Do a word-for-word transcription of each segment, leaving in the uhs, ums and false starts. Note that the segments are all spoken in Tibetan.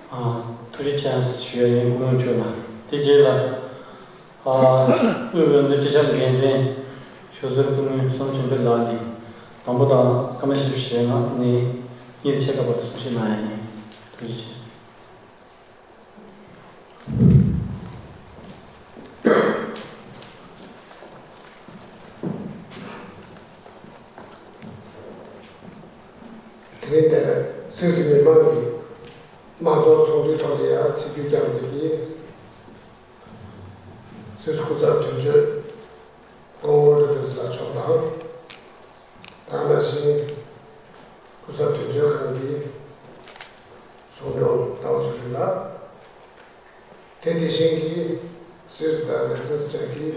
ཐུགས་རྗེ་ཆེ་ཞུ་ཡ་ཡིན། སྐུ་ངོ་མཆོག་ལ། དེ་རྗེས་ལ། དབུས་འོས་བསྡུ་སྤྱི་ཁྱབ་འགན་འཛིན་ཞུ་ཟུར་སྐུ་ངོ་བསམ་ཆོས་འཕེལ་ལགས་ནས་དང་པོ་དང་སྐར་མ་བཞི་བཅུ་ཞེ་ལྔ་ནས་གཉིས་ཕྱེད་ཀ་བར་དུ་གསུང་བཤད་གནང་ཡ་ཡིན། ཐུགས་རྗེ་ཆེ། དེ་རིང་འདིར་སུད་སི་མི་མང་གིས་དམངས་གཙོ་ཚོགས་འདུའི་ཐོག་ལ་ཡང་ཆིབས་བསྒྱུར་བསྐྱངས་པའི་སུད་སི་སྐུ་ཚབ་དོན་གཅོད་སྐུ་ངོ་རུ་དོན་ལགས་མཆོག་དང་། ད་ག་ནང་བཞིན་སྐུ་ཚབ་དོན་གཅོད་ཁང་གི་ཚོགས་མགོན་ཟླ་བ་ཚེ་རིང་ལགས། དེ་དེ་བཞིན་གྱི་སུད་སི་དང་ལེག་ཙེ་སི་ཊན་གྱི་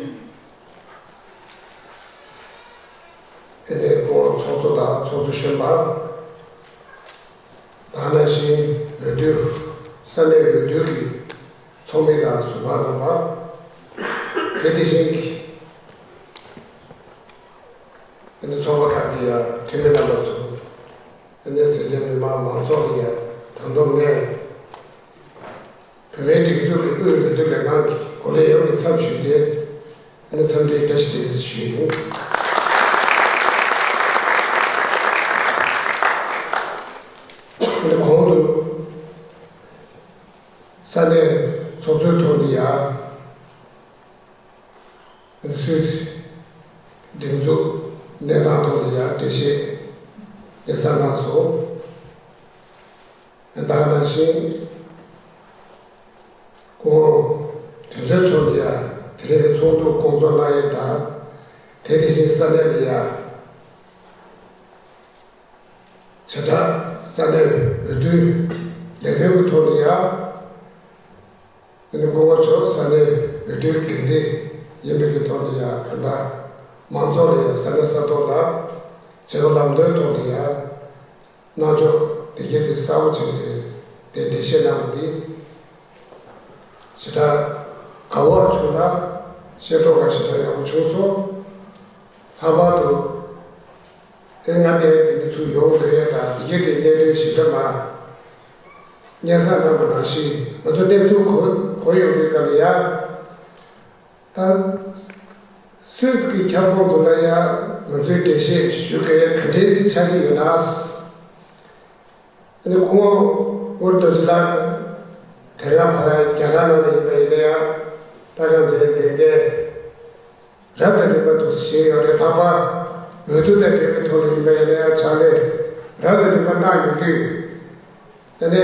ཨེ་ནས་སྐུ་ངོ་ཚོགས་གཙོ་དང་ཚོགས་གཙོ་གཞོན་པ། ད་ག་ནང་བཞིན་འོས་བསྡུ་ས་གནས་འོས་བསྡུ་གི་ཚོགས་མི་དང་ཟུར་པ་རྣམ་པ། དེ་དེ་བཞིན་གྱི་ཨ་ནི་ཚོགས་པ་ཁག་གི་ཡང་འཐུས་མི་རྣམ་པ་ཚོ། ཨ་ནི་སེར་སྐྱ་མི་མང་མང་ཚོགས་ལ་ཡང་དང་ཐོག་ནས་བོད་མིའི་སྒྲིག་འཛུགས་ཀྱི་དབུས་འོས་བསྡུ་ལས་ཁང་གི་གོ་ལའི་ཡོངས་ཀྱི་ཚབ་ཞུས་ཏེ། ཨ་ནི་འཚམས་འདྲིའི་བཀྲ་ཤིས་བདེ་ལེགས་ཞུ་ཡིན། ཨ་ནི་གོང་དུ་ས་གནས་ཚོགས་གཙོའི་ཐོག་ནས་ཡང་། སུད་སི་སྒྲིག་འཛུགས་གནས་སྟངས་ཐོག་ལ་ཡང་འགྲེལ་བཤད་སྙན་སེང་གནང་སོང་། ད་ག་ནང་བཞིན་སྐུ་ངོ་དོན་གཅོད་མཆོག་ལ་ཡང་དེ་རིང་གི་ཚོགས་འདུ་སྐོང་ཚོགས་གནང་ཡས་དང་། དེ་དེ་བཞིན་ས་གནས་ལ་ཡང་། བྱེ་བྲག་ས་གནས་འོས་བསྡུའི་ལས་དོན་གྱི་ཐོག་ནས་ཡང་། ཨ་ནི་སྐུ་ངོ་མཆོག་ས་གནས་འོས་བསྡུའི་འགན་འཛིན་ཡིན་པའི་གི་ཐོག་ནས་ཡང་གང་ལྟར་མང་ཚོགས་ལ་ཡང་ས་གནས་ས་ཐོག་ལ་བྱེད་སྒོ་ལམ་སྟོན་ཐོག་ནས་ཡང་གནང་ཕྱོགས་དེ་གས་དེ་གསལ་པོ་བྱས་ཏེ་དེ་འགྲེལ་བཤད་གནང་བ་འདི་ཞེ་དྲག་དགའ་བོ་བྱུང་ལ་ཤེས་རྟོགས་ལ་ཞེ་དྲག་ཡག་པོ་བྱུང་སོང་། ལྷག་པར་དུ། ཨེ་ང་དེ་དེ་འདྲ་ཚུར་ཡོང་དགོས་ཡས་དང་དེ་གས་དེ་གནད་དོན་ཞིབ་ཕྲ་མ་སྙན་སེང་གནང་བ་ནང་བཞིན་ང་ཚོ་གནས་ཚུལ་གོ་གོ་ཡོང་དུས་སྐབས་ལ་ཡ། ད་སུད་སི་གི་ཁྱབ་ཁོངས་དུ་ལ་ཡ་ང་ཚོའི་འགྲེལ་བཤད་ཞུ་དགོས་ཡས་ག་འདྲས་ཅིག་ཆགས་ཀྱི་ཡོད་ན། ཨ་ནི་སྐུ་ངོ་ངོར་རྡོ་རྗེ་ལགས་དེ་སྔ་ཕ་ག་རྒྱ་གར་ནང་ལ་ཡིན་པ་ཡིན་ན་ཡང་ད་གང་བྱས་ལས་འགན་རབ་དང་རིམ་པ་འདུག་བཞེས་ཡོད་རེད། ལྷག་པར་འོས་བསྡུ་དང་འབྲེལ་བའི་ཐོག་ལ་ཡིན་པ་ཡིན་ན་ཡང་ཕྱག་ལས་རབ་དང་རིམ་པ་གནང་ཡོང་དུས། ཨ་ནི་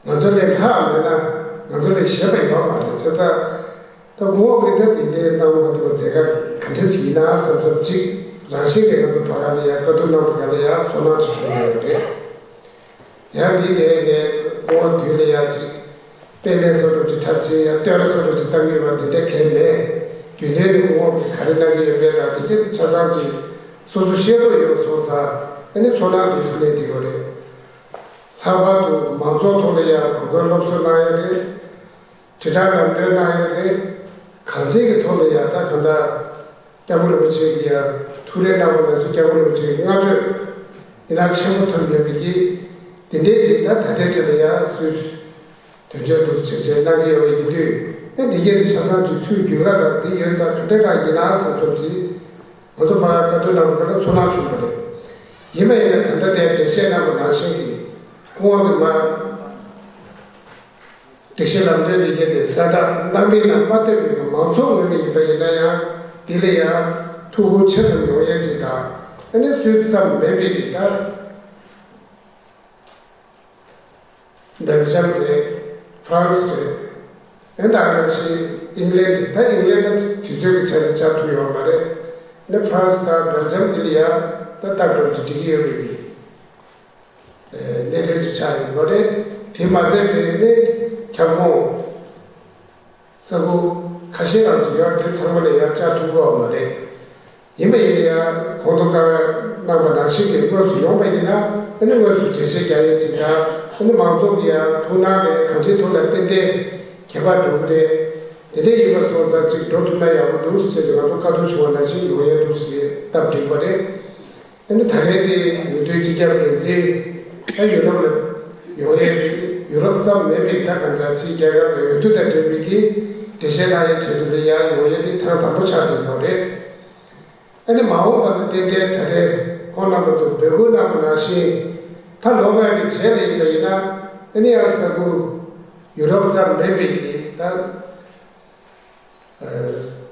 ང་ཚོ་ལས་ལྷག་མེད་ན་ང་ཚོ་ལས་ཞན་པ་ཡོད་མ་རེད། བྱས་ཙང་ད་ངོ་བོ་དེ་འདྲ་དེ་འདྲའི་གནང་མ་ཐུབ་པ་མཛད་ཁ་ག་འདྲ་ཞིག་ཡིན་ན་བསམ་བསམ་གཅིག་རང་བཞིན་གྱིས་ང་ཚོ་ཕ་ག་ལ་ཡ་བཀའ་བསྡུར་གནང་བ་ག་ལ་ཡ་ཚོར་སྣང་ཅིག་བྱུང་ཡོད་རེད། ཡང་འདི་ནས་ངས་སྐུ་ངོ་དུས་ལ་ཡ་ཅིག་དཔེ་ལེན་བཟོ་འདྲ་ཅིག་འཁྲབ་ཅིག་ཡང་བསྟོད་ར་བཟོ་འདྲ་ཅིག་བཏང་གི་ཡོད་པ་འདི་འདྲ་གང་ཡང་མེད། རྒྱུན་ལྡན་གྱི་སྐུ་ངོ་གིས་ག་རེ་གནང་གི་ཡོད་པའི་ལ་དེ་གས་དེ་ཆ་ཚང་ཅིག་སོ་སོ་ཤེས་རྟོགས་ཡོད་པ་སོང་ཙང་ཨ་ནི་ཚོར་སྣང་དུས་སུ་སླེབས་བསྡད་ཡོད་རེད། ལྷག་པར་དུ་མང་ཚོགས་ཐོག་ལ་ཡང་གོ་སྐོན་སློབ་གསོ་གནང་ཡ་རེད། དྲིལ་བསྒྲགས་ལམ་སྟོན་གནང་ཡ་རེད། གང་ཅིའི་གི་ཐོག་ལ་ཡང་ད་གང་ལྟར་སྐྱབས་མགོན་རིན་པོ་ཆེ་གིས་ཡང་ཐུགས་རེ་གནང་བ་ནང་བཞིན་སྐྱབས་མགོན་རིན་པོ་ཆེ་གི་བསྔགས་བརྗོད་ཡིན་ན་ཆེན་པོ་ཐོབ་ཡོད་པའི་གི་དེ་འདྲའི་ཅིག་ད་ད་ལྟའི་ཆ་ལ་ཡང་སུད་སི་དོན་གཅོད་དུ་ཆེད་བཅར་གནང་གི་ཡོད་པ་ཡིན་དུས་ཨེ་འདི་གས་དེ་ཆ་ཚང་གི་ཐུགས་འགྱུར་བ་དང་འདི་ཡོད་ཙང་ག་འདྲ་འདྲ་ཡིན་ན་བསམ་བསམ་གྱིས། ང་ཚོ་ཕར་བཀའ་བསྡུར་གནང་བ་དེ་ལ་ཚོར་སྣང་བྱུང་བ་རེད། ཡིན་པ་ཡིན་ན་ད་ལྟ་དེ་འགྲེལ་བཤད་གནང་བ་ནང་བཞིན་གྱི་སྐུ་ངོ་གིས་མར་འགྲེལ་བཤད་ལམ་སྟོན་དེ་གས་དེ་གསལ་བསྒྲགས་གནང་པའི་ནང་མ་བསྟན་པའི་མང་ཚོགས་ངོས་ནས་ཡིན་པ་ཡིན་ན་ཡང་དེ་ལ་ཡང་ཐུགས་ཁུར་ཆེ་ཙམ་ཡོང་ཡས་ཅིག་དང་ཨ་ནི་སུད་སི་ཙམ་མིན་པའི་གི་ད། སྦེལ་ཇམ་རེད། ཧྥ་རན་སི་རེད། ཨེ་ད་ག་ནང་བཞིན་ཨིང་ལན་རེད། ད་ཨིང་ལན་ད་དུས་ཚོད་ཀྱི་ཆ་ནས་བཅར་ཐུབ་ཡོད་མ་རེད། ནི་ཧྥ་རན་སི་དང་སྦེལ་ཇམ་འདི་ལ་ཡང་ད་ལྟ་འགྲོ་རྒྱུ་འགྲིག་གི་ཡོད་པའི་གི་གནད་དོན་ཅིག་ཆགས་ཡོད་པ་རེད། དེ་མ་ཚད་པའི་ནི་ཁྱབ་ཁོངས། ས་ཁུལ་ཁ་ཤས་རང་གི་ཡར་དེ་ཚང་མ་ལ་ཡར་བཅར་ཐུབ་ཀྱི་ཡོད་མ་རེད། ཡིན་པ་ཡིན་ན་ཡང་གོང་དུ་བཀའ་མོལ་གནང་བ་ནང་བཞིན་གྱི་དངོས་སུ་ཡོང་པ་ཡིན་ན་ཨ་ནི་དངོས་སུ་འགྲེལ་བཤད་རྒྱག་ཡས་ཅིག་དང་ཨ་ནི་མང་ཚོགས་ཀྱི་ཡང་ཐུགས་སྣང་རེད། གང་ཅིའི་ཐོག་ལ་ཏན་ཏན་ཁྱད་པར་འགྲོ་གི་རེད། དེ་འདྲ་ཡིན་པ་སོང་ཙང་ཅིག་འགྲོ་ཐུབ་ན་ཡག་པོ་འདུག་ཟེར་ཅིག་ང་ཚོ་བཀའ་བསྡུར་བྱུང་བ་ནང་བཞིན་ཡོང་ཡས་འདུག་ཟེར་སྟབས་འགྲིག་པ་རེད། ཨ་ནི་ད་རེས་དེ་འོས་བསྡུའི་སྤྱི་ཁྱབ་འགན་འཛིན་ད་ཡུ་རོབ་ལ་ ཡོང་ཡས་རེད། ཡུ་རོབ་ཙམ་མིན་པའི་ད་གང་ཟག་ཕྱིའི་རྒྱལ་ཁབ་ལ་འོས་བསྡུ་དང་འབྲེལ་བའི་གི་འགྲེལ་བཤད་གནང་ཡས་ཆེད་དུ་ལ་ཡར་ཡོང་ཡས་དེ་ཐེངས་དང་པོ་ཆགས་བསྡད་ཡོད་རེད། ཨ་ནི་མ་འོངས་པ་ལ་ཏན་ཏན་ད་ལྟའི་ཁོང་རྣམ་པ་ཚོ་འབོད་སྐུལ་གནང་བ་ནང་བཞིན་ད་ལོ་ལྔ་གི་རྗེས་ལ་ཡིན་པ་ཡིན་ན། ཨ་ནི་ཡང་ས་ཁུལ་ཡུ་རོབ་ཙམ་མིན་པའི་གི་ད།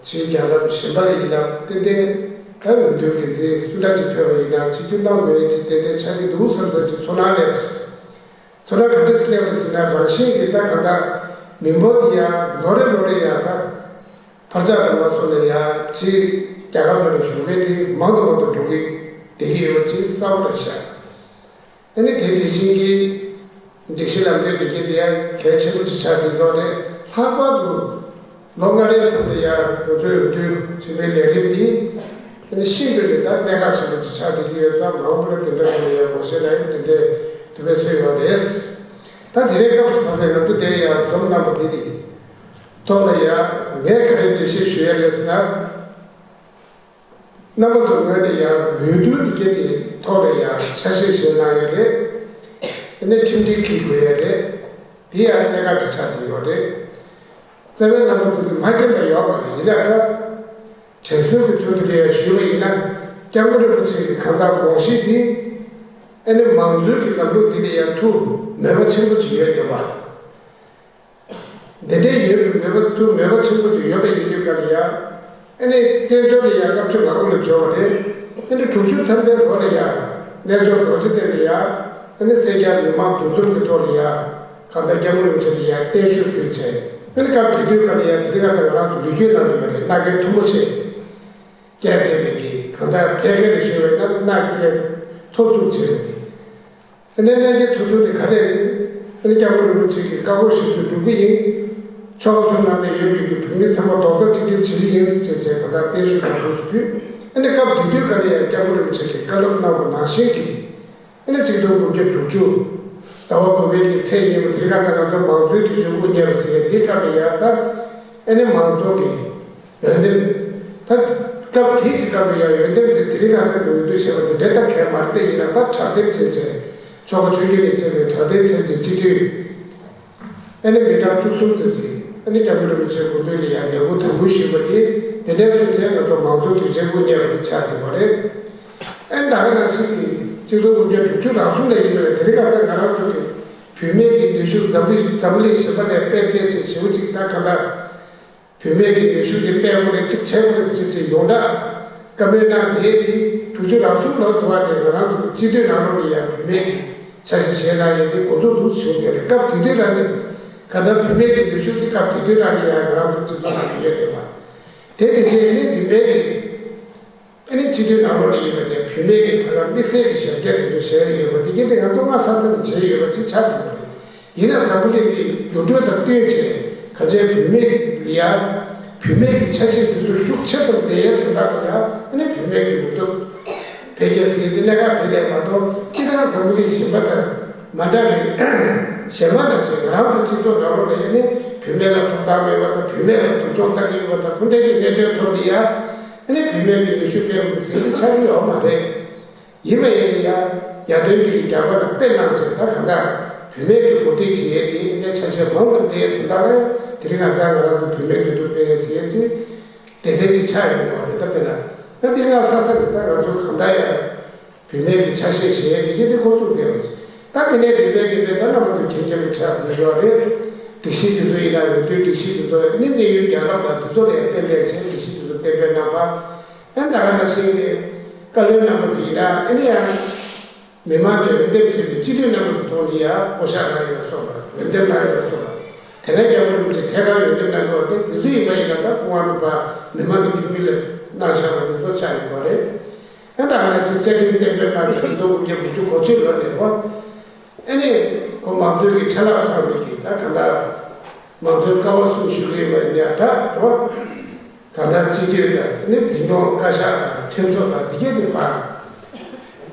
ཕྱིའི་རྒྱལ་ཁབ་གཞན་པ་ལ་ཡིན་ན་ཏན་ཏན་ད་འོས་བསྡུའི་འགན་འཛིན་སུ་འདྲ་ཅིག་ཕེབས་པ་ཡིན་ན་ཆིག་སྒྲིལ་གནང་དགོས་ཡས་ཅིག་ཏན་ཏན་ཆགས་ཀྱི་འདུག་བསམ་བསམ་ཅིག་ཚོར་སྣང་སླེབས་སོང་། ཚོར་སྣང་ག་འདྲ་སླེབས་པ་ཟེར་ན། རང་བཞིན་གྱིས་ད་གང་ལྟར་མི་འབོར་འདི་ཡང་ལོ་རེ་ལོ་རེ་ཡང་ད་འཕར་ཆག་འགྲོ་བ་སོགས་ལ་ཡང་ཕྱིའི་རྒྱལ་ཁབ་ནང་ལ་བཞུགས་མཁན་དེ་མང་དུ་མང་དུ་འགྲོ་གི་བསྡད་ཀྱི་ཡོད་པ་ཅིག་གསལ་པོ་རེད་ཤག་ཨ་ནི་དེ་དེ་བཞིན་གྱི་སྒྲིག་གཞི་ལམ་སྟོན་འདི་གའི་དེ་ཡང་གལ་ཆེན་པོ་ཅིག་ཆགས་བསྡད་ཡོད་རེད། ལྷག་པར་དུ་ལོ་ལྔ་རེའི་མཚམས་ལ་ཡང་ང་ཚོའི་འོས་བསྡུ་ཆེན་མོའི་ལས་རིམ་འདི་ཨ་ནི་ཤིན་ཏུ་ནས་ད་གནད་འགག་ཆེན་པོ་ཅིག་ཆགས་བསྡད་ཀྱི་ཡོད་ཙང་། མ་འོངས་པ་ལ་དེ་འདྲ་ཐོག་ལ་ཡང་ངོ་ཤེས་ལ་ཡང་དེ་འདྲའི་འདུན་པ་གསོས་ཡོད་རེད། ད་དེ་རིང་སྐབས་སུ་བབས་པའི་ང་ཚོ་དེ་ཡང་འཛོམས་གནང་བ་འདི་ནི་ཐོག་ལ་ཡང་ངས་ག་རེ་འགྲེལ་བཤད་ཞུ་ཡ་རེད་ཟེར་ན། རྣམ་པ་ཚོ་ངོས་ནས་ཡང་འོས་བསྡུ་འདི་གའི་དེ་ཐོག་ལ་ཡང་ཆ་ཤས་བཞེས་གནང་ཡ་རེད། དེ་ནས་ཁྲིམས་སྒྲིག་འཁྱེར་དགོས་ཡ་རེད། དེ་ཡང་གནད་འགག་ཅིག་ཆགས་བསྡད་ཡོད་རེད། རྩ་བའི་རྣམ་པ་ཚོ་གིས་མ་མཁྱེན་པ་ཡོད་མ་རེད། ཡིན་ན་ད་དྲན་གསོའི་གི་ཚུལ་དུ་ལ་ཡང་ཞུས་པ་ཡིན་ན། སྐྱབས་མགོན་རིན་པོ་ཆེ་གི་གང་ལྟར་དགོངས་གཞི་འདི་ཨ་ནི་མང་གཙོའི་གི་ལམ་ལུགས་འདི་ལ་ཡང་ཐུགས་མོས་པ་ཆེན་པོ་ཅིག་ཡོད་བསྡད་པ། འདི་འདྲའི་ཡོད་པའི་མོས་པ་ཐུགས་མོས་པ་ཆེན་པོ་ཅིག་ཡོད་པ་ཡིན་དུས་ག་ལ་ཡ། ཨ་ནི་བཙན་བྱོལ་ལ་ཡ་སྐབས་བཅོ་ལྔ་པ་ལ་འབྱོར་བ་རེད། ཨ་ནི་དྲུག་ཅུ་ཐམ་པའི་ལོ་ལ་ཡ་རྣལ་འབྱོར་རྡོ་རྗེ་གདན་ལ་ཡ། ཨ་ནི་སེར་སྐྱ་མི་མང་འདུ་འཛོམས་ཀྱི་ཐོག་ལ་ཡ་གང་ལྟར་སྐྱབས་མགོན་རིན་པོ་ཆེ་ལ་ཡ་བརྟན་བཞུགས་ཕུལ་བྱས། ཨ་ནི་སྐབས་དེ་དུས་ག་ལ་ཡ་དེ་རིང་ཁ་སང་ང་རང་ཚོ་ལོ་རྒྱུས་ནང་ལ་ཡོད་རེད། མནའ་གན་མཐུ་མོ་ཆེ་བསྐྱལ་བསྡད་པའི་གི་གང་ལྟར་ཕལ་སྐད་ལ་ཞུས་པ་ཡིན་ན་མནའ་སྐྱེལ་ཐོབ་ཚུགས་བྱས་པ་རེད། དེ་ནས་གནད་འགག་ཐུག་ཚུལ་དེ་ག་རེ་རེད། ཨ་ནི་སྐྱབས་མགོན་རིན་པོ་ཆེ་གི་བཀའ་འཁོར་ཞིག་ཏུ་འགྲོ་གི་ཡིན། ཆོལ་ཁ་གསུམ་ནང་ནས་ཡོད་པའི་གི་བོད་མི་ཚང་མ་རྡོག་རྩ་གཅིག་སྒྲིལ་བྱེད་ཀྱི་ཡིན་ཟེར་བྱས་བྱས་གང་ལྟར་བརྟན་བཞུགས་དང་དུས་སུ་ཕུལ། ཨ་ནི་སྐབས་དེ་དུས་ག་ལ་ཡང་སྐྱབས་མགོན་རིན་པོ་ཆེ་གིས་བཀའ་སློབ་གནང་བ་ནང་བཞིན་གྱི། ཨ་ནི་ཆིག་སྟོང་དགུ་བརྒྱ་དྲུག་ཅུ་ཟླ་བ་དགུ་པའི་གི་ཚེས་གཉིས་པ་དེ་རིང་ཁ་སང་ང་ཚོ་མང་གཙོའི་དུས་ཆེན་དབུ་བརྙེས་པ་ཟེར་མཁན་འདི་སྐབས་ལ་ཡང་ད་ཨ་ནི་མང་ཚོགས་ཀྱི་འོས་འདེམས། ད་སྐབས་དེ་གི་སྐབས་ལ་ཡང་འོས་འདེམས་ཟེར་དེ་རིང་ཁ་སང་གི་འོས་བསྡུ་བྱས་པ་དེ་འདྲའི་ད་གལ་མ་རེད། དེ་ཡིན་ན་ད་དྲང་འདེམས་བྱས་བྱས་ཆོལ་ཁ་ཆོས་བརྒྱུད་ནས་བྱས་པའི་དྲང་འདེམས་བྱས་བྱས་སྤྱི་འཐུས་ཨ་ནི་མི་གྲངས་བཅུ་གསུམ་ཙམ་ཅིག་ཨ་ནི་སྐྱབས་མགོན་རིན་པོ་ཆེའི་སྐུ་མདུན་ལ་ཡང་ལས་འགུལ་དམ་འབུལ་ཞུས་པ་དེ། དེ་ནས་བཟུང་བྱས་ང་ཚོ་མང་གཙོའི་དུས་ཆེན་དབུ་བརྙེས་པ་དེ་ཆགས་བསྡད་པ་རེད། ཨ་ནི་ད་ག་ནང་བཞིན་གྱི་ཆིག་སྟོང་དགུ་བརྒྱ་དྲུག་ཅུ་རང་གསུམ་ལ་ཡིན་པ་རེད། དེ་རིང་ཁ་སང་ང་རང་ཚོ་གི་བུད་མེད་ཀྱི་ནུས་ཤུགས་འཛམ་བུ་འཛམ་གླིང་གཞན་པ་ནས་དཔེ་དེ་ཆེ་ཞེ་པོ་ཅིག་ད་གང་ལྟར། བུད་མེད་ཀྱི་ནུས་ཤུགས་དེ་དཔལ་པོ་ལས་གཅིག་ཆེན་པོ་རེད་ཟེར་ཅིག་ཡོངས་གྲགས་བཀའ་མོལ་གནང་དེ་དེ་དྲུག་ཅུ་རང་གསུམ་ལོ་དུ་བ་དེ་ང་རང་ཚོ་གི་སྤྱི་འཐུས་ནང་ལོགས་ལ་ཡང་བུད་མེད་ཀྱི་ཆ་ཤས་བཞེས་གནང་ཡོད་དེ་འགོ་འཛུགས་འདུག་བྱུང་བསྡད་རེད། སྐབས་དེ་དུས་རང་ནས་ག་ད་བུད་མེད་ཀྱི་ནུས་ཤུགས་དེ་སྐབས་དེ་དུས་རང་ནས་ཡང་ང་རང་ཚོ་སྤྱི་ཚོགས་ནང་ལ་ཡོད་བསྡད་པ་དེ། དེ་བཞིན་ནི་བུད་མེད་ཀྱི་ཨ་ནི་སྤྱི་འཐུས་ནང་ལོགས་ལ་ཡིན་པ་ནས་བུད་མེད་ཀྱི་ཕ་ག་དམིགས་བསལ་གྱི་ཞབས་འདེགས་དེ་ཚོ་བྱས་ཡོད་པ་དེ་གྱད་དེ་ང་ཚོ་སྔ་ས་ས་ནས་བྱས་ཡོད་པ་ཅིག་ཆགས་ཡོད་པ་རེད། ཡིན་ན་འཛམ་བུ་གླིང་གི་འགྱུར་འགྲོས་དང་བསྟུན་བྱས་ཁ་ཆེའི་བུད་མེད་ལ་ཡང་བུད་མེད་ཀྱི་ཆ་ཤས་དེ་ཚོ་ཤུགས་ཆེ་ཙམ་ལྡན་ཡས་དོན་དག་ལ་ཡང་ཨ་ནི་བུད་མེད་ཀྱི་འོས་ཐོབ་འཕེལ་རྒྱས་ཟེར་དེ་གནད་འགག་དེ་ལས་མ་གཏོགས་སྤྱིར་བཏང་འཛམ་བུ་གླིང་གཞན་པ་དང་མ་འདྲ་བའི་གཞན་མ་ནང་བཞིན་ང་རང་ཚོ་སྤྱི་ཚོགས་ནང་ལོགས་ལ་ཡང་ནི་བུད་མེད་ལ་ཐོབ་ཐང་མེད་པ་དང་བུད་མེད་ལ་སྡུག་སྦྱོང་བཏང་གི་ཡོད་པ་དང་ཁོ་འདྲ་གི་གནད་དོན་ཐོག་ལ་ཡང་ཨ་ནི་བུད་མེད་ཀྱི་ནུས་ཤུགས་སྤེལ་དགོས་ཟེར་གྱི་ཆགས་ཀྱི་ཡོད་མ་རེད། ཡིན་པ་ཡིན་ན་ཡང་ཡར་ཐོན་གྱི་རྒྱ་གར་ལ་དཔེ་བླངས་བྱས་ད་གང་ལྟར་བུད་མེད་ཀྱི་འགོ་ཁྲིད་བྱེད་ཡས་དེ་ཨ་ནི་ཆ་ཤས་མང་ཙམ་ལྡན་ཡས་དོན་དག་ལ་དེ་རིང་ང་ཚང་ང་རང་ཚོ་བུད་མེད་འོས་བསྡུ་སྤེལ་ཡས་ཟེར་ཡས་ཅིག་སྡེ་ཚན་ཅིག་ཆགས་ཡོང་བ་རེད། ད་དཔེར་ན་ད་འདི་སྔ་ས་ས་ནས་ད་ང་ཚོ་གང་ལྟར་ཡང་བུད་མེད་ཀྱི་ཆ་ཤས་བཞེས་ཡས་དེ་གྱད་དེ་འགོ་བཙུགས་བསྡད་པ་ཅིག་ད་དེ་ནས་བུད་མེད་ཀྱི་མེད་ད་རྣམ་པ་ཚོ་མཁྱེན་མཁྱེན་པ་ཆགས་བསྡད་ཡོད་རེད། སྒྲིག་གཞི་དེ་ཚོ་ཡིན་ན་འོས་བསྡུའི་སྒྲིག་གཞི་དེ་ཚོ་ནི་གནས་ཡུལ་རྒྱལ་ཁབ་དང་དེ་ཚོ་ལ་ཡང་གཏན་འབེབས་བྱས་སྒྲིག་གཞི་དེ་ཚོ་གཏན་འབེབས་གནང་པ། ཨ་ད་ག་ནང་བཞིན་གྱི་བཀའ་བློན་རྣམ་པ་ཚོ་ཡིན་ན་ཨ་ནི་ཡང་མི་མང་གིས་འོས་འདེམས་བྱས་པའི་སྤྱི་འཐུས་རྣམ་པ་ཚོ་ཐོག་ནས་ཡང་བསྐོ་བཞག་གནང་ཡོད་པ་སོགས་པ་འོས་འདེམས་གནང་ཡོད་པ་སོགས་པ་དེ་ནས་སྐྱབས་མགོན་རིན་པོ་ཆེ་ཐད་ཀར་འོས་འདེམས་གནང་དགོས་པ་དེ་དེ་ཚོ་ཡིན་པ་ཡིན་ན་ད་སྐུ་དབང་མི་པ་མི་མང་གི་འཐུས་མི་ལ་གནང་བཞག་པ་དེ་ཚོ་ཆགས་ཡོད་པ་རེད། ཨ་ད་ག་ནང་བཞིན་བཅའ་ཁྲིམས་གཏན་འབེབས་གནང་ཚེ་ཆིག་སྟོང་དགུ་བརྒྱ་དགུ་བཅུ་གོ་གཅིག་ལོ་ནས་བོད་ཨ་ནི་ཁོ་མང་གཙོའི་གི་ཆ་ལག་ཚང་བའི་གི་ད་གང་ལྟར་མང་གཙོའི་ཀ་བ་གསུམ་ཞུ་གི་ཡོད་པ་ཡིན་ཡ་ད་རེད་བ། གང་ལྟར་སྤྱི་འཐུས་དང་ནི་འཛིན་སྐྱོང་བཀའ་ཤག་དང་ཁྲིམས་བཟོ་དང་འདི་གྱད་དེ་ཕར་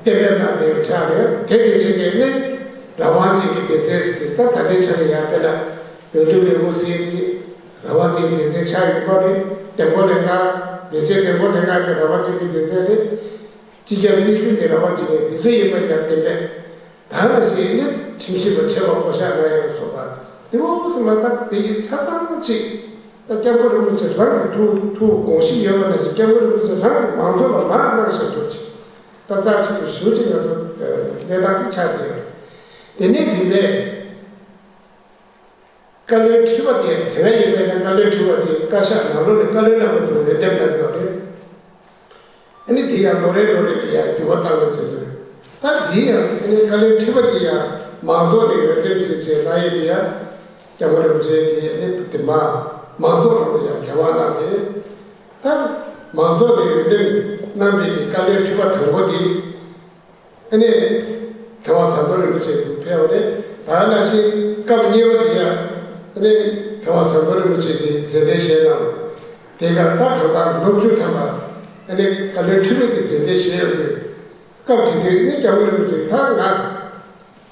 གཏན་འབེབས་གནང་བསྡད་ཡོད་ཆགས་རེད། དེ་དེ་བཞིན་གྱི་ནི་རང་དབང་ཅན་གྱི་སྡེ་ཚན་ཟེར་ད་ད་ལྟའི་ཆ་ལ་ཡང་དཔེར་ན་འོས་བསྡུ་ལས་ཁུངས་ཟེར་གྱི་རང་དབང་ཅན་གྱི་སྡེ་ཚན་ཆགས་ཡོད་པ་རེད། འདེམས་བསྐོ་ལྷན་ཁང་ལས་བྱེད་འདེམས་བསྐོ་ལྷན་ཁང་གི་རང་དབང་ཅན་གྱི་སྡེ་ཚན་རེད། སྤྱི་ཁྱབ་རྩིས་ཞིབ་ཀྱི་རང་དབང་ཅན་གྱི་སྡེ་ཚན་ཡིན་པ་ཡིན་ན་གཏན་འབེབས། ད་ནང་བཞིན་ནི་ ཁྱིམ་གཞིས་པ་ཆེ་བ་བསྐོ་བཞག་གནང་ཡག་ལ་སོགས་པ་དེ་འོ་ཟེར་མ་ཐག་དེ་ཡི་ཆ་ཚང་གཅིག་ད་སྐྱབས་མགོན་རིན་པོ་ཆེ་རང་གི་ཐུགས་ཐུགས་དགོངས་གཞི་ཡོད་པ་ནང་བཞིན་སྐྱབས་མགོན་རིན་པོ་ཆེ་རང་གི་མང་ཚོགས་ལ་མར་གནང་བཞག་འདུག་ཅིག་ད་རྩ་ཆེན་པོ་ཞེ་པོ་ཅིག་ང་ཚོ་གནས་སྟངས་ཅིག་ཆགས་བསྡད་ཡོད་རེད། དེ་ནས་དེ་ནས། བཀའ་བློན་ཁྲི་པ་དེ་དེ་སྔ་ཡིན་པས་ན་བཀའ་བློན་ཁྲི་པ་དེ་བཀའ་ཤག་ནང་ལོགས་ནས་བཀའ་བློན་རྣམ་པ་ཚོ་འོས་འདེམས་གནང་གི་ཡོད་རེད། ཨ་ནི་དེ་ཡང་ལོ་རེ་ལོ་རེ་ལ་ཡང་འགྱུར་བ་བཏང་བ་བྱས་ནས་ད་དེ་ཡང་ཨ་ནི་བཀའ་བློན་ཁྲི་པ་དེ་ཡང་མང་ཚོགས་ནས་འོས་འདེམས་བྱས་བྱས་གནང་ཡས་དེ་ཡང་སྐྱབས་མགོན་རིན་པོ་ཆེ་གིས་ཨ་ནི་དེ་མ་མང་ཚོགས་ནང་ལ་ཡང་འགན་དབང་གནང་སྟེ་ད་མང་ཚོགས་ནས་འོས་འདེམས་གནང་བའི་གི་བཀའ་བློན་ཁྲི་པ་དང་པོ་དེ། ཨ་ནི། དེ་བ་ཟམ་གདོང་རིན་པོ་ཆེ་ཕེབས་པ་རེད། ད་ནང་བཞིན་སྐབས་གཉིས་པ་དེ་ཡང་ཨ་ནི། དེ་བ་ཟམ་གདོང་རིན་པོ་ཆེ་གིས་མཛད་གདན་བཞེས་གནང་། དེ་ག་ད་གང་ལྟར་ལོ་བཅུ་ཐམ་པ་ཨ་ནི་བཀའ་བློན་ཁྲི་པ་གིས་མཛད་གདན་བཞེས་ཡོད་པའི་སྐབས་དེ་དུས་ཨ་ནི་སྐྱབས་མགོན་རིན་པོ་ཆེ་ད་ང་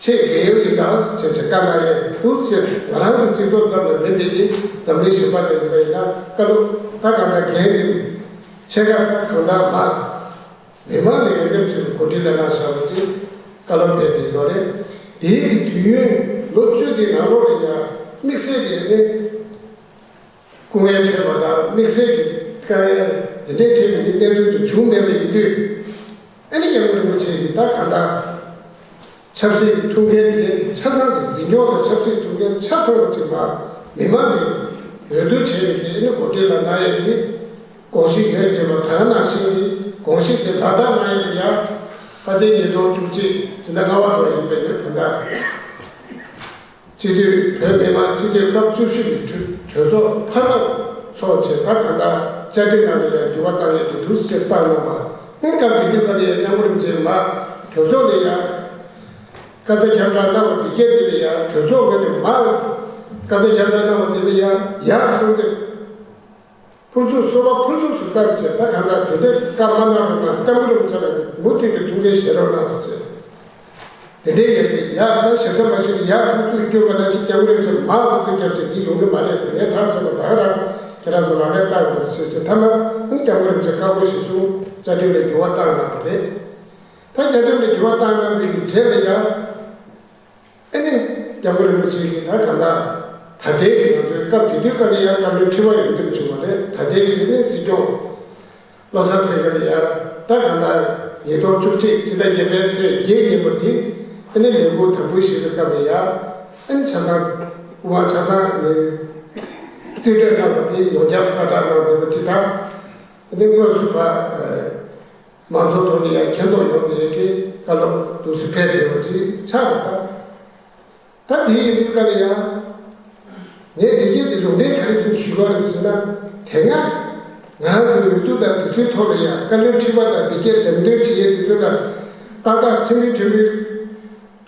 ཆེས་རྒས་ཡོལ་ཡིན་ད་ཟེར་བྱས་བཀའ་གནང་ཡས་འདུག་ཟེར། ང་རང་གི་སྤྱི་ཚོགས་ཙམ་ལ་མིན་པའི་གི་འཛམ་གླིང་གཞན་པ་ལ་ཡིན་པ་ཡིན་ན་བཀའ་སློབ་ད་གང་ལྟར་འགན་འདི་ཆེ་ཁག་ད་གང་ལྟར་མ། མི་མང་ལ་འོས་འདེམས་བྱས་པའི་གོ་སྒྲིག་ལ་གནང་བཞག་པ་ཅིག་བཀའ་སློབ་ཕེབས་བསྡད་ཡོད་རེད། དེའི་དུས་ཡུན་ལོ་བཅུ་དེའི་ནང་ལོགས་ལ་ཡང་དམིགས་བསལ་གྱི་ནི་སྐུ་ངལ་འཕྲད་པ་དང་དམིགས་བསལ་གྱི་དཀའ་ངལ་དེ་འདྲའི་འཕྲད་པའི་གནད་དོན་ཅིག་བྱུང་མེད་པ་ཡིན་དུས་ཨ་ནི་སྐྱབས་མགོན་རིན་པོ་ཆེ་གིས་ད་གང་ལྟར་ཆབ་སྲིད་ཐུགས་འགན་དེ་ཆ་ཚང་གི་འཛིན་སྐྱོང་དང་ཆབ་སྲིད་ཐུགས་འགན་ཆ་ཚང་བ་ཅིག་མ་མི་མང་གི་འོས་བསྡུ་བྱས་པའི་གི་ཨ་ནི་གོ་སྒྲིག་ལ་གནང་ཡས་ཀྱི། དགོངས་གཞི་ཡོད་འདུག་པ་ད་ག་ནང་བཞིན་གྱི་དགོངས་གཞི་དེ་ལག་བསྟར་གནང་ཡས་ལ་ཡང་ཕལ་ཆེར་ཉིས་སྟོང་བཅུ་གཅིག་ཕྱི་ཟླ་ལྔ་པ་ཐོག་ཡིན་པའི་ཡོད་ད་ལྟ། སྤྱི་འཐུས་བོད་མི་མང་སྤྱི་འཐུས་སྐབས་བཅུ་བཞི་པའི་གྲོས་གྲོས་ཚོགས་འཕར་མ་ཚོགས་བྱས་ད་ག་ད་བཅའ་ཁྲིམས་ནང་ལ་ཡང་འགྱུར་བ་བཏང་ཡས་ཀྱི་འདུག་ཟེར་བཏང་གནང་བ་ནི་སྐབས་དེ་དུས་ཀ་ལ་ཡང་སྐྱབས་མགོན་རིན་པོ་ཆེ་མ་གྲོས་ཚོགས་ལ་ཡང་བཀའ་སྩལ་ཁྱབ་བསྒྲགས་གནང་བ་དེ་གས་དེ་ལ་ཡང་གྲོས་ཚོགས་ངོས་ནས་མ་བཀའ་སྩལ་ཁྱབ་བསྒྲགས་གནང་བ་དེ་ལ་ཡང་ཡར་སོང་སྟེ། ཕུར་ཚུགས་སོ་པ་ཕུར་ཚུགས་སུ་བཏབ་བྱས་ད་གང་ལྟར་དེ་འདྲའི་བཀའ་མ་གནང་རོགས་གནང་། སྐྱབས་མགོན་རིན་པོ་ཆེ་ལ་མུ་མཐུད་དུ་ཐུགས་འགན་བཞེས་རོགས་གནང་ཟེར་བྱས། དེ་འདྲའི་ཡ་ཅིག་ཡར་ད་ཞེ་ས་མ་ཞུས་ཡར་ཧུར་ཚུགས་བསྐྱོན་པ་ནང་བཞིན་སྐྱབས་མགོན་རིན་པོ་ཆེ་མར་ཧུར་ཐག་བརྒྱབ་བྱས་འདི་ཡོང་གི་མ་རེད་ཟེར་ངས་ཐག་བཅད་པ་ད་ག་རང་ཁྱེད་རང་ཚོ་ལག་ལེན་བསྟར་དགོས་ཟེར་བྱས་མཐའ་མ་ཨ་ནི་སྐྱབས་མགོན་རིན་པོ་ཆེ་བཀའ་དགོངས་གཞིར་བཟུང་བཅའ་ཁྲིམས་ལ་འགྱུར་བ་བཏང་གནང་བ་རེད། ད་བཅའ་ཁྲིམས་ལ་འགྱུར་བ་བཏང་གནང་བའི་རྗེས་ལ་ཡང་། ཨ་ནི། སྐྱབས་མགོན་རིན་པོ་ཆེ་གིས་ད་གང་ལྟར། ད་ལྟའི་གི་ང་ཚོའི་སྐབས་དེ་དུས་སྐབས་ལ་ཡང་བཀའ་བློན་ཁྲི་པ་ཡོང་འདེམས་བྱུང་བ་རེད། ད་ལྟའི་གི་ཨ་ནི་སྲིད་སྐྱོང་། བློ་བཟང་སེང་གེ་ལ་ཡང་ད་གང་ལྟར་ཉིས་སྟོང་བཅུ་གཅིག་ཕྱི་ཟླ་བརྒྱད་པའི་ཚེས་བརྒྱད་ཉིན་མོ་དེ་ཨ་ནི་ལས་འཁུར་དམ་འབུལ་ཞུས་པའི་སྐབས་ལ་ཡང་ཨ་ནི་ཆ་ཚང་སྐུ་དབང་ཆ་ཚང་ནས་རྩིས་སྤྲོད་གནང་བ་དེ་ཡོངས་ཁྱབ་གསལ་བསྒྲགས་གནང་འདུག་པ་ཅིག་དང་། ཨ་ནི་དངོས་སུ་ཕར། མང་ཚོགས་ཐོག་ནས་ཡང་མཁྱེན་རྟོགས་ཡོང་བའི་གི་བཀའ་སློབ་འདུག་སེ་ཕེབས་བསྡད་པ་ཅིག་ཆགས་པ་དང་། ད་དེ་ཡིན་དུས་ཀ་ལ་ཡང་། ངས་འདི་སྐད་དེ་ལུང་འདྲེན་ག་རེ་བྱས་ནས་ཞུ་བ་རེད་ཟེར་ན། དེ་སྔ་ང་རང་ཚོའི་འོས་བསྡུ་དང་དེ་ཚོའི་ཐོག་ལ་ཡང་བཀའ་བློན་ཁྲི་པ་དང་འདི་སྐད་ལམ་སྟོན་བྱེད་ཡས་དེ་ཚོ་དང་ཏག་ཏག་ཚེ་རིང་ཕྲུ་གུའི་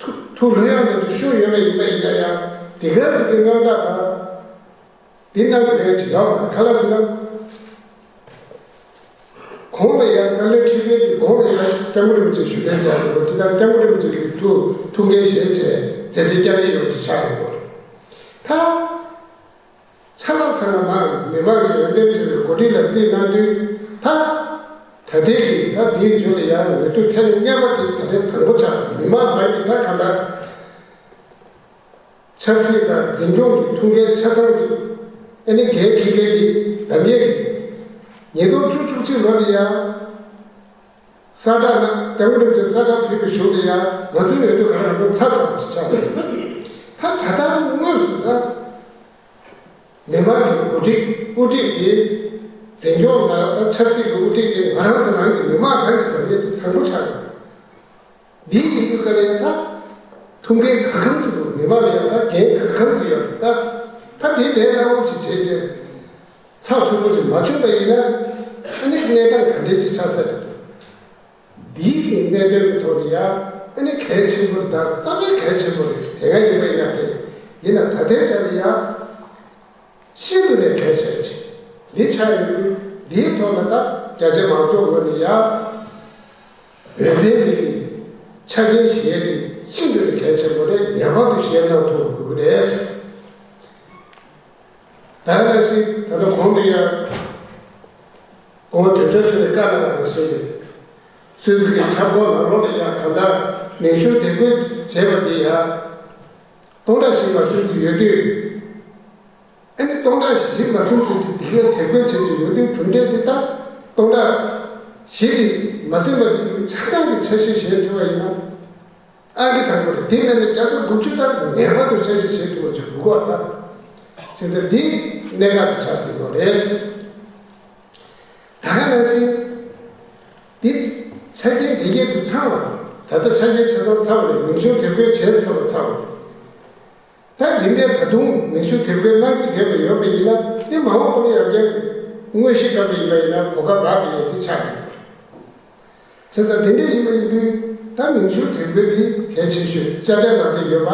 ཐུགས་ཐུགས་ལྷོད་ཡངས་ནས་ཤོད་ཡོད་པ་ཡིན་པ་ཡིན་ན་ཡང་དེ་ག་ཚོད་ཀྱི་དངངས་སྐྲག་དང་། འདི་གནང་དགོས་ཡ་ཅིག་ཡོད་མ་རེད། ག་ལ་ཟེར་ན། གོང་ལ་ཡང་བཀའ་བློན་ཁྲི་པའི་གི་གོང་ལ་ཡང་སྐྱབས་མགོན་རིན་པོ་ཆེ་ཞུ་གཏན་བཅར་དགོས་པ་ཅི་ལྟར་སྐྱབས་མགོན་རིན་པོ་ཆེ་གི་ཐུགས་ཐུགས་འགན་བཞེས་བྱས་མཛད་འཕྲིན་བསྐྱངས་ཡས་ཡོད་ཅིག་ཆགས་ཡོད་པ་རེད། ད། ཆ་ལག་ཚང་མ་མི་མང་གི་འོས་འདེམས་བྱས་པའི་གོ་སྒྲིག་ལ་རྩིས་གནང་དུས་ད། ད་ལྟའི་གི་ད་འདིའི་མཇུག་ལ་ཡང་འོས་བསྡུ་ཐེངས་ལྔ་པ་དེ་ད་ལན་དང་པོ་ཆགས་པ་མི་མང་རང་གི་ད་ག་འདྲ། ཆབ་སྲིད་དང་འཛིན་སྐྱོང་གི་ཐུགས་འགན་ཆ་ཚང་ཅིག་ཨ་ནི་འགན་འཁྱེར་མཁན་གྱི་འདེམས་ཡས་ཀྱི་ཉིས་སྟོང་བཅུ་བཅུ་གཅིག་ལོ་ལ་ཡང་གསལ་བསྒྲགས་གནང་། སྐྱབས་མགོན་རིན་པོ་ཆེ་གསལ་བསྒྲགས་ཕེབས་པའི་གཞུག་ལ་ཡང་ང་ཚོའི་འོས་བསྡུ་ག་རེ་ང་ཚོ་ཚར་ཚར་ཞིག་ཆགས་འདུག་ད་ད་ལྟ་དངོས་སུ་ད་མི་མང་གི་འགོ་ཁྲིད་དབུ་ཁྲིད་དེ་འཛིན་སྐྱོང་དང་ད་ཆབ་སྲིད་ཀྱི་དབུ་ཁྲིད་དེ་ང་རང་ཚོ་རང་གི་མི་མང་རང་གི་འདེམས་ཡས་དེ་དང་པོ་ཆགས་འདུག་འདི་ཡིན་དུས་ཀ་ལས་ད་ཐུགས་འགན་ག་གམ་ཅིག་འདུག་མི་མང་ལ་ཡང་ད་འགན་ག་གམ་ཅིག་ཡོད་རེད། ད་ད་དེ་ལས་སླ་བོ་ཅིག་བྱས་རྗེས་ཚགས་ཚུད་པོ་ཅིག་མ་བྱུང་པ་ཡིན་ན་ཨ་ནི་གནས་སྟངས་ག་འདྲས་ཅིག་ཆགས་ས་རེད་འདུག་འདིའི་གི་གནད་དོན་གྱི་ཐོག་ནས་ཡང་ཨ་ནི་གལ་ཆེན་པོ་རེད། ད་རྩ་བའི་གལ་ཆེན་པོ་རེད། དེ་སྔ་ཡིན་པ་ཡིན་ན་དེ་ཡིན་ན་ད་ལྟའི་ཆ་ལ་ཡང་། ཤིན་ཏུ་ནས་གལ་ཆེ་ཆེ། འདི་ཆགས་ཡོད་དུས་འདིའི་ཐོག་ལ་ད་རྒྱ་ཆེ་མང་ཚོགས་ངོས་ནས་ཡང་འོས་འཕེན་མི་གི་ཆ་རྐྱེན་བཞེས་ཏེ་ཤིན་ཏུ་ནས་གལ་ཆེན་པོ་རེད། ངེས་པར་དུ་བཞེས་གནང་ཐུབ་དགོས་ཀྱི་རེད། ད་ནང་བཞིན་ད་ལྟ་གོང་དུ་ཡང་། སྐུ་ངོ་དོན་གཅོད་ཚོས་བཀའ་གནང་བ་ནང་བཞིན་གྱི། སུད་སི་གི་ཁྱབ་ཁོངས་ནང་ལོགས་ལ་ཡང་གང་ལྟར་མེ་ཤུགས་དེད་དགོས་བྱས་པ་དེ་ཡང་ སྟོང་ཕྲག་བཞི་མ་ཟིན་དུ་ཡོད་དུས། ཨ་ནི་སྟོང་ཕྲག་བཞི་མ་ཟིན་དུ་དེ་གའི་དེབ་སྐོན་བྱེད་ཀྱི་ཡོད་དུས། གྲུབ་འབྲས་དེ་ད་སྟོང་ཕྲག་བཞི་དེ་མ་ཟིན་པ་དེ་ཆ་ཚང་གི་ཆ་ཤས་བཞེས་ཐུབ་པ་ཡིན་ན། ཨང་ཀི་དང་པོ་རེད། དེ་མིན་ན་བརྒྱ་ཆ་དགུ་བཅུ་ལྟར་ངེས་པར་དུ་ཆ་ཤས་བཞེས་ཐུབ་པ་ཅིག་དགོས་ཀྱི་ཡོད་རེད། བྱས་ཙང་འདི་གནད་འགག་ཅིག་ཆགས་ཀྱི་ཡོད་རེད། ད་ག་ནང་བཞིན་འདི་ཆ་རྐྱེན་འདི་གས་དེ་ཚང་བ་རེད། ད་ལྟ་ཆ་རྐྱེན་ཆ་ཚང་ཚང་བ་རེད། མིང་གཞུང་དེབ་སྐོན་བྱས་ཚར་བ་ཚང་བ་རེད། ད་ཡིན་པས་ད་དུང་མིང་གཞུང་དེབ་སྐོན་གནང་རྒྱུ་བསྡད་པ་ཡོད་པ་ཡིན་ན། དེ་མ་འོངས་པ་ལ་ཡང་བསྐྱར་དངོས་གཞི་སྐབས་ཡིན་པ་ཡིན་ན་གོ་སྐབས་རག་གི་ཡོད་ཅེས་ཆགས་ཡོད། བྱས་ཙང་དེ་འདྲ་ཡིན་པ་ཡིན་དུས། ད་མིང་གཞུང་དེབ་སྐོན་འདི་གལ་ཆེ་ཤོས་དཔྱ་ཁྲལ་ལག་དེབ་ཡོད་པ།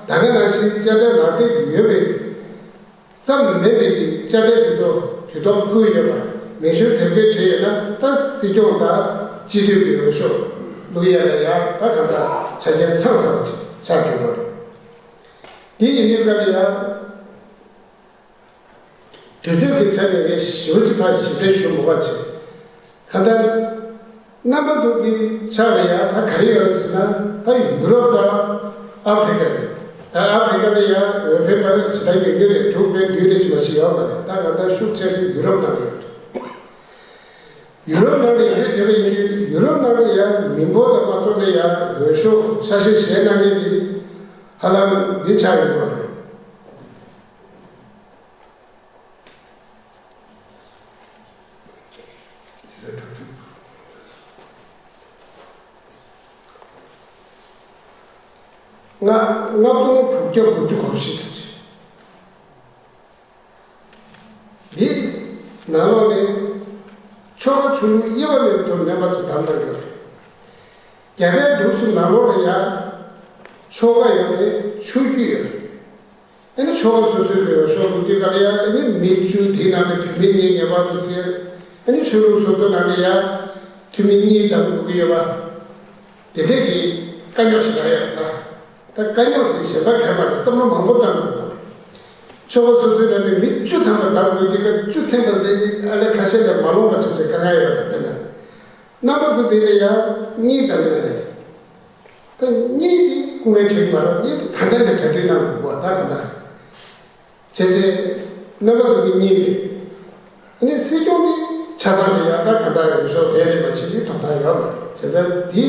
ད་ག་ནང་བཞིན་དཔྱ་ཁྲལ་ལག་དེབ་ཡོད་པའི་ཙམ་མིན་པའི་དཔྱ་ཁྲལ་དེ་ཚོ་དུས་ཐོག་བསྐུར་ཡོད་པ། མིང་གཞུང་དེབ་སྐོན་བྱས་ཡོད་ན། ད་སྲིད་སྐྱོང་དང་སྤྱི་འཐུས་ཀྱི་འོས་ཤོག་བླུག་ཡ་ལ་ཡང་ད་གང་ལྟར་ཆ་རྐྱེན་ཚང་ཚང་ཆགས་ཀྱི་ཡོད་རེད། དེ་ཡིན་དུས་སྐབས་ལ་ཡང་དུས་ཚོད་ཀྱི་ཆ་ནས་ངས་ཞེ་པོ་ཅིག་ཕར་ཞིབ་ཕྲ་ཞུ་མི་དགོས་པ་བྱས། གང་ལྟར་རྣམ་པ་ཚོ་གི་ཆ་ལ་ཡང་ད་ག་རེ་ཡོད་རེད་ཟེར་ན། ད་ཡུ་རོབ་དང་ཨ་ཧྥེ་རི་ཀ་རེད། ད་ཨ་ཧྥེ་རི་ཀ་ལ་ཡང་འོས་འཕེན་པ་ཞེ་དྲག་ཡོད་མཁན་རེད། དྲུག་རེད་བདུན་རེད་ཅིག་མ་ཞིག་ཡོད་མ་རེད། ད་གང་ལྟར་ཤུགས་ཆེ་ཤོས་ཡུ་རོབ་ནང་ལ་ཡོད་རེད། ཡུ་རོབ་ནང་ལ་ཡོད་བསྡད་པ་ཡིན་དུས། ཡུ་རོབ་ནང་ལ་ཡང་མི་འབོར་དང་མ་སོང་ན་ཡང་འོས་ཤོག་ཆ་ཤས་གཞན་གནང་མཁན་དེ་ཧ་ལམ་འདི་ཆགས་ཡོད་པ་རེད། ལྔ་ལྔ་སྟོང་དྲུག་བརྒྱ་དགུ་བཅུ་གོ་བཞི་དེ་ཅི། འདི་ནང་ལོགས་ནས་ཆོལ་ཁ་ཆོས་ལུགས་དབྱེ་བ་མེད་པའི་ཐོག་ནས་རྣམ་པ་ཚོ་བདམས་གནང་གི་ཡོད་རེད། རྒྱ་བལ་འབྲུག་གསུམ་ནང་ལོགས་ལ་ཡང་ཆོལ་ཁ་ཡོད་རེད། ཆོས་བརྒྱུད་ཡོད་རེད། ཨ་ནི་ཆོལ་ཁ་སོ་སོའི་འོས་ཤོག་བླུག་དུས་སྐབས་ལ་ཡང་། ཨ་ནི་མི་བཅུ་དེའི་ནང་ནས་བུད་མེད་གཉིས་ངེས་པར་དུ་གསལ། ཨ་ནི་ཆོས་ལུགས་སོ་སོའི་ནང་ནས་ཡང་འཐུས་མི་གཉིས་བདམས་དགོས་ཀྱི་ཡོད་པ། དེ་འདྲས་ཀྱི་དཀའ་རྙོག་ཞིག་རག་ཡོད་ན། ད་དཀའ་རྙོག་ཟེར་གཞན་པ་གས་མ་རེད། བསམ་བློ་མང་པོ་བཏང་དགོས་པ་རེད། ཆོལ་ཁ་སོ་སོའི་ནང་ནས་མི་བཅུ་ཐམ་པ་བདམས་དགོས་དུས་སྐབས། བཅུ་ཐམ་པ་དེ་ནི་ཨ་ལས་ཁ་ཤས་ལས་མ་ལོངས་པ་བྱས་བྱས་དཀའ་ངལ་ཡོད་པ་དང་། དཔེར་ན་རྣམ་པ་ཚོ་དེ་ལ་ཡང་གཉིས་བདམས་ཡོད་རེད། ད་གཉིས་དེ་སྐུ་ངལ་ཁྱོན་མ་རེད། གཉིས་དེ་ད་ལྟ་ནས་གྲ་སྒྲིག་གནང་དགོས་པ། ད་ག་འདྲ་བྱས་བྱས་རྣམ་པ་ཚོ་གི་གཉིས་རེད། ཨ་ནི་སྲིད་སྐྱོང་དེ་ཆ་ཚང་རེད། ཡང་ད་ག་འདྲ་འོས་ཤོག་ལྡན་རེད་མ་བྱེད་ཀྱི་ཐོབ་ཐང་ཡོད་མ་རེད། བྱས་ཙང་འདི་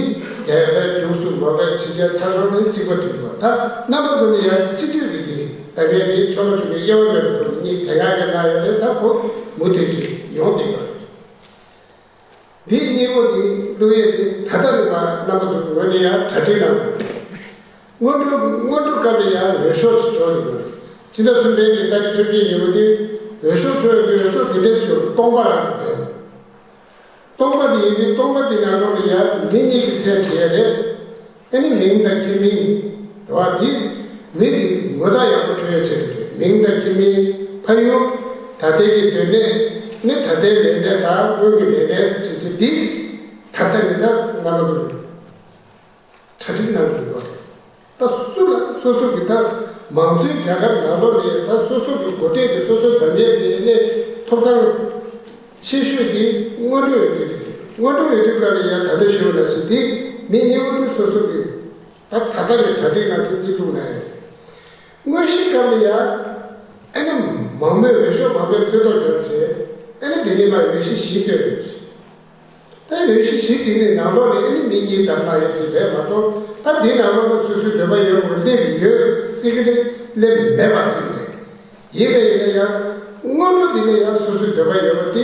རྒྱ་བལ་འབྲུག་གསུམ་མོན་གྷོ་ཕྱི་རྒྱལ་ཆ་ཚང་ནས་གཅིག་པ་འགྲིག་པ། ད་རྣམ་པ་ཚོ་ནས་ཡང་སྤྱི་འཐུས་ཀྱི་འདི་ད་བལ་དེ་ཆོལ་ཁ་ཆོས་ལུགས་དབྱེ་བ་མེད་པའི་ཐོག་ནས་གཉིས་དེ་སྔ་ག་གནང་ཡོད་རེད། ད་ཁོ་མུ་མཐུད་ཅིག་ཡོང་བསྡད་ཡོད་རེད། འདི་གཉིས་པོ་འདི་བླུག་ཡས་དེ་ད་ལྟ་རིང་མ་རྣམ་པ་ཚོ་ངོས་ནས་ཡང་གྲ་སྒྲིག་གནང་དགོས། སྔོན་འགྲོ་སྔོན་འགྲོ་སྐབས་ལ་ཡང་འོས་ཤོག་ཅིག་འབྱོར་ཡོད་པ་རེད། སྤྱི་ཟླ་གསུམ་པའི་གི་ཏ་རིག་བཅོ་བརྒྱད་ཉིན་མོ་དེ་འོས་ཤོག་འབྱོར་ཡོད་དུས། འོས་ཤོག་དེ་འདྲས་འབྱོར། སྟོང་པ་རང་གི་དེ། སྟོང་པ་དེ་ཡིན་དུས་སྟོང་པ་དེ་ནང་ལོགས་ལ་ཡང་མི་གཉིས་ཀྱི་མཚན་བྲིས་ཡས་རེད། ཨ་ནི་མིང་དང་ཁྱིམ་མིང་། རེད་བ། དེ་མི་དེ་ངོ་རྟགས་ཡག་པོ་འཕྲོད་ཡ་ཆེད་དུ་རེད། མིང་དང་ཁྱིམ་མིང་། ཕ་ཡུལ། ད་ལྟའི་གི་སྡོད་གནས། ནི་ད་ལྟའི་ལས་གནས་དང་སྔོན་གྱི་ལས་གནས་ཟེར་བྱས་བྱས། འདི་ད་ལྟ་ནི་ད་རྣམ་པ་ཚོ་གྲ་སྒྲིག་གནང་དགོས་པ། ད་སུ་ལ་སོ་སོ་གི་ད་མང་གཙོའི་རྒྱལ་ཁབ་ནང་ལོགས་ནས་ད་སོ་སོ་གི་འགོ་ཁྲིད་དེ་སོ་སོའི་འདེམས་ཡས་དེ་ནས་ཐོབ་ཐང་ཆེ་ཤོས་དེ་སྔོན་འགྲོ་ཡོད་དུས་དེ་རེད། སྔོན་འགྲོ་ཡོད་དུས་སྐབས་ལ་ཡང་ད་ལྟ་ཞུས་པ་ནང་བཞིན་དེ་མི་གཉིས་པོ་དེ་སོ་སོ་གི་ད་ད་ལྟ་ནས་གྲ་སྒྲིག་གནང་ཆེད་འདི་བླུགས་ན་ཡང་། དངོས་གཞིའི་སྐབས་ལ་ཡང་ཨ་ནི་མང་མོས་འོས་ཤོག་མང་མོས་རྩེ་ཐོག་བརྒྱབ་བྱས། ཨ་ནི་དེ་ནས་མར་འོས་གཞི་བཞི་བཏོན་ཡོད། ད་འོས་གཞི་བཞི་དེ་ནི་ནང་ལོགས་ནས་ཨ་ནི་མི་གཉིས་བདམས་གནང་ཡ་ཅིག་རེད་མ་གཏོགས། ད་དེ་ནང་ལོགས་ལ་སོ་སོའི་འདོད་པ་ཡོད་པ་སླེབས་ཡོད་སྲིད་ཀྱི་རེད། སླེབས་མེད་པ་སྲིད་ཀྱི་རེད། ཡིན་པ་ཡིན་ན་ཡང་སྔོན་འགྲོ་དེ་ནས་ཡང་སོ་སོའི་འདོད་པ་ཡོད་པ་དེ་བརྒྱ་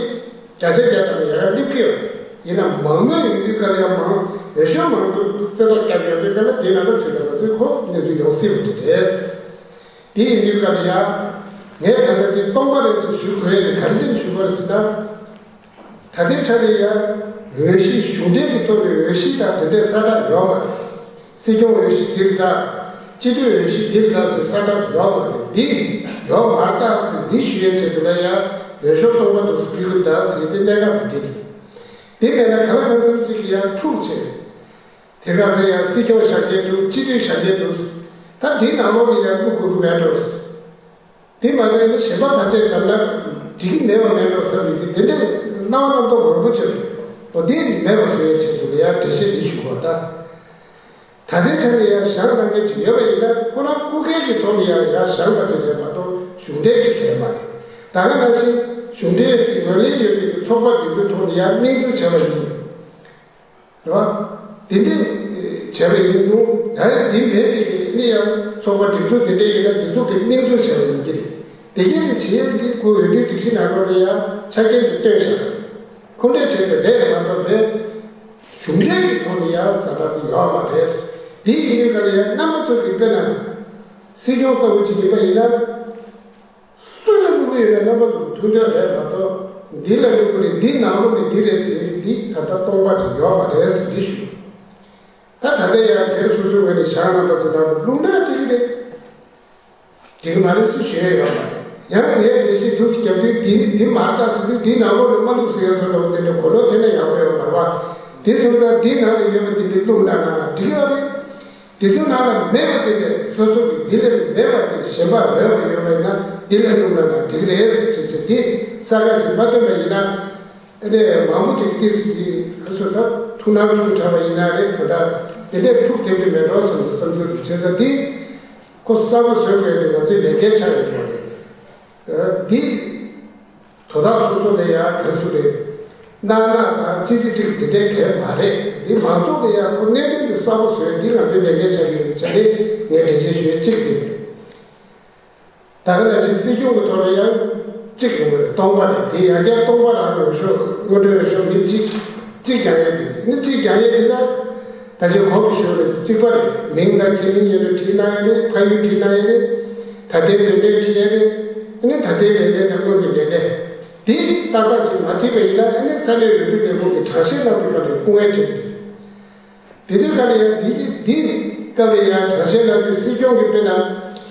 ཆ་བརྒྱ་ཐམ་པ་ཡར་སླེབས་ཀྱི་ཡོད་རེད། ཡིན་ན་མང་མོས་ཡོང་དུས་སྐབས་ལ་ཡང་མང་འོས་ཤོག་མང་དུ་རྩེ་ཐོག་བརྒྱབ་ཡོང་དུས་སྐབས་ལ་དེ་ནང་ལ་ཚུད་པ་ཚོས་ཁོ་གནས་ཚུལ་ཡོང་སྲིད་པ་དེ་རེད། དེ་ཡིན་དུས་སྐབས་ལ་ཡང་ངས་ད་ལྟ་དེ་སྟོང་པ་རེད་ཟེར་ཞུ་དགོས་ཡ་དེ་ག་རེ་བྱས་ནས་ཞུ་དགོས་རེད་ཟེར་ན། ད་ལྟའི་ཆ་ནས་ཡང་འོས་གཞི་གཞུང་འབྲེལ་གྱི་ཐོག་ནས་འོས་གཞི་དང་དེ་འདྲའི་གསལ་བསྒྲགས་ཡོད་མ་རེད། སྲིད་སྐྱོང་འོས་གཞི་འདི་རེད་ད། སྤྱི་འཐུས་འོས་གཞི་འདི་རེད་ད་ཟེར་གསལ་བསྒྲགས་ཡོད་མ་རེད། འདི་ཡོད་མ་རེད་ད་ཟེར་འདི་ཞུ་ཡའི་ཆེད་དུ་ལ་ཡང་འོས་ཤོག་སྟོང་པ་འདུག་སེ་ཕུལ་གྱི་རེད་ད་ཟེར་དེ་གནད་འགག་མི་འདུག་དེ་མེད་ན་གང་ལ་གང་འཚམ་ཅིག་གིས་ཡང་འཁྲུག་བྱས། དེ་ག་ཚོད་ཡང་སྲིད་སྐྱོང་བཞག་མཁན་འདུག་སྤྱི་འཐུས་བཞག་མཁན་འདུག་ད་འདིའི་ནང་ལོགས་ལ་ཡང་བླུག་དགོས་ཀྱི་མེད་འགྲོ། དེ་མ་ཡིན་ན་གཞན་པ་ཕལ་ཆེར་བདམས་ན་འགྲིག་གི་མེད་པ་མེད་འགྲོ་བསམ་པའི་དེ་འདྲའི་སྣང་བ་རྣམ་རྟོག་མང་པོ་ཅིག་འོ་དེ་མེད་པ་བཟོ་ཡའི་ཆེད་དུ་ལ་ཡང་འགྲེལ་བཤད་འདི་ཞུ་དགོས་ད། ད་ལྟའི་ཆ་ནས་ཡང་བཞེངས་གནང་མཁན་ཅིག་ཡོད་པ་ཡིན་ན། ཁོ་རང་སྐུ་སྒེར་གྱི་ཐོག་ནས་ཡང་ཡང་བཞེངས་པ་ཅིག་རེད་མ་གཏོགས་གཞུང་འབྲེལ་གྱི་གལ་མ་རེད། ད་ག་ནང་བཞིན་གཞུང་འབྲེལ་གྱི་ངོས་ལེན་ཡོད་པའི་ཚོགས་པ་དེ་ཚོའི་ཐོག་ནས་ཡང་སྣེ་ཁྲིད་བྱས་པ་ཡིན། རེད་བ། དེ་འདྲས་བྱས་པ་ཡིན་རུང་ཡང་དེ་མེད་པའི་གི་ནི་ཡང་ཚོགས་པ་སྒྲིག་འཛུགས་དེ་འདྲས་ཡིན་ན་སྒྲིག་འཛུགས་ཀྱི་སྣེ་ཁྲིད་བྱས་པ་ཡིན་གྱི་རེད། དེ་གས་ནི་བྱེད་ཡས་དེ་ཁོ་འོས་བསྡུའི་སྒྲིག་གཞི་ནང་ལོགས་ནས་ཡང་ཆ་རྐྱེན་དེ་བཏོན་བཞག་པ་རེད། ཁོ་འདྲས་བྱས་པ་རེད་མ་གཏོགས་པའི་གཞུང་འབྲེལ་གྱི་ཐོག་ནས་ཡང་ཟ་ཐབས་དེ་ཡོད་མ་རེད། དེ་ཡིན་དུས་ག་ལ་ཡང་རྣམ་པ་ཚོ་གི་དཔེར་ན་སྲིད་སྐྱོང་ལྟ་བུ་ཅིག་ཡིན་པ་ཡིན་ན། སུ་ལ་བླུག་གི་ཡོད་ན་རྣམ་པ་ཚོ་གི་ཐུགས་འདོད་རེད་མ་གཏོགས། འདི་ལ་བླུག་གི་རེད། འདི་ནང་ལོགས་ནས་འདི་རེད་ཟེར་འདི་ད་ལྟ་སྟོང་པ་རེད། ཡོད་མ་རེད་ཟེར་འདི་ཞུ། ད་ད་ལྟ་ཡང་སྒེར་སོ་སོའི་ངོས་ནས་བཞེངས་རྣམ་པ་ཚོ་ནང་དུ་བླུག་ན་འགྲིག་གི་རེད། འགྲིག་གི་མ་རེད་ཟེར་ཞུ་ཡས་ཡོད་མ་རེད། ཡང་ངས་ལས་བྱེད་ཐུགས་སུ་རྒྱབ་དུས་འདི་འདི་མར་བཏགས་ཟེར་དུས་འདི་ནང་ལོགས་ནས་མ་བླུག་ཟེར་ཡ་བཟོ་འདྲ་བོ་དེ་འདྲ་གོ་ལོག་ཐེབས་ན་ཡག་པོ་ཡོད་མ་རེད་བ། དེ་སོང་ཙང་འདི་ནང་ལ་ཡོད་པ་འདི་འདྲ་བླུག་ན་ན་འགྲིག་ཡོད་རེད། དེ་ཚོའི་ནང་ལ་མེད་པ་དེ་ནས་སོ་སོ་གི་འདི་ལས་མེད་པ་དེ་གཞན་པ་འོས་པ་ཡོད་པ་ཡིན་ན་འདི་ལས་བླུགས་ན་ན་འགྲིག་རེད་ཟེར་བྱས་བྱས་དེ་ས་ཁ་ཅིག་མ་བཏོན་པ་ཡིན་ན། ཨ་ནི་མང་པོ་ཅིག་ཏིས་ཀྱི་ཁ་སོ་ད་ཐུགས་སྣང་ཆུང་དྲགས་པ་ཡིན་ན་རེད། ག་ད་དེ་འདྲས་འཁྲུག་ཐེབས་ཀྱི་མེད་འགྲོ་བསམ་པའི་བསམ་ཚུལ་དེ་བྱས་ཙང་འདི་ཁོ་གསར་པ་བཟོས་དགོས་ཡ་དེ་ང་ཚོའི་ལས་འགན་ཆགས་ཡོད་པ་རེད། འདི། དོ་བདག་སོ་སོ་ལ་ཡང་ག་རེ་ཟེར་རེད། གནང་གནང་དང་ཅི་ཅི་ཅིག་དེ་འདྲའི་གལ་མ་རེད། འདི་མང་ཚོགས་ལ་ཡང་ཁོ་གནད་དོན་དེ་གསལ་པོ་བཟོས། འདི་ང་ཚོའི་ལས་འགན་ཆགས་ཀྱི་ཡོད་པའི་ཆ་ནས་ངས་འགྲེལ་བཤད་ཞུ་ཡ་གཅིག་དེ་རེད། ད་ག་ནང་བཞིན་སྲིད་སྐྱོང་གི་ཐོག་ལ་ཡང་གཅིག་ཡོང་གི་རེད། སྟོང་པ་རེད། དེ་ཡང་བསྐྱར་སྟོང་པ་རང་འོས་ཤོག་སྔོན་འགྲོའི་འོས་ཤོག་མི་གཅིག་གཅིག་རྒྱག་ཡས་དེ་རེད། མི་གཅིག་རྒྱག་ཡས་དེ་ལ། ད་ཆ་གོང་དུ་ཞུས་པ་ནང་བཞིན་གཅིག་པ་རེད། མིང་དང་ཁྱིམ་མིང་ཡིན་ན་བྲིས་གནང་ཡས་རེད། ཕ་ཡུལ་བྲིས་གནང་ཡས་རེད། ད་ལྟའི་སྡོད་གནས་བྲིས་ཡས་རེད། ཨ་ནི་ད་ལྟའི་སྡོད་གནས་དང་སྔོན་གྱི་སྡོད་གནས། འདི་ཏག་ཏག་ཅིག་མ་བྲིས་པ་ཡིན་ན་ཨ་ནི་ས་གནས་འོས་བསྡུ་ལས་ཁུངས་ཀྱི་གྲངས་བཤེར་གནང་བའི་སྐབས་ལ་སྐུ་ངལ་འཕྲད་ཀྱི་རེད། དེ་དུས་སྐབས་ལ་ཡང་འདི་འདི་སྐབས་ལ་ཡང་གྲངས་བཤེར་གནང་དུས་སྲིད་སྐྱོང་གི་དཔེར་ན་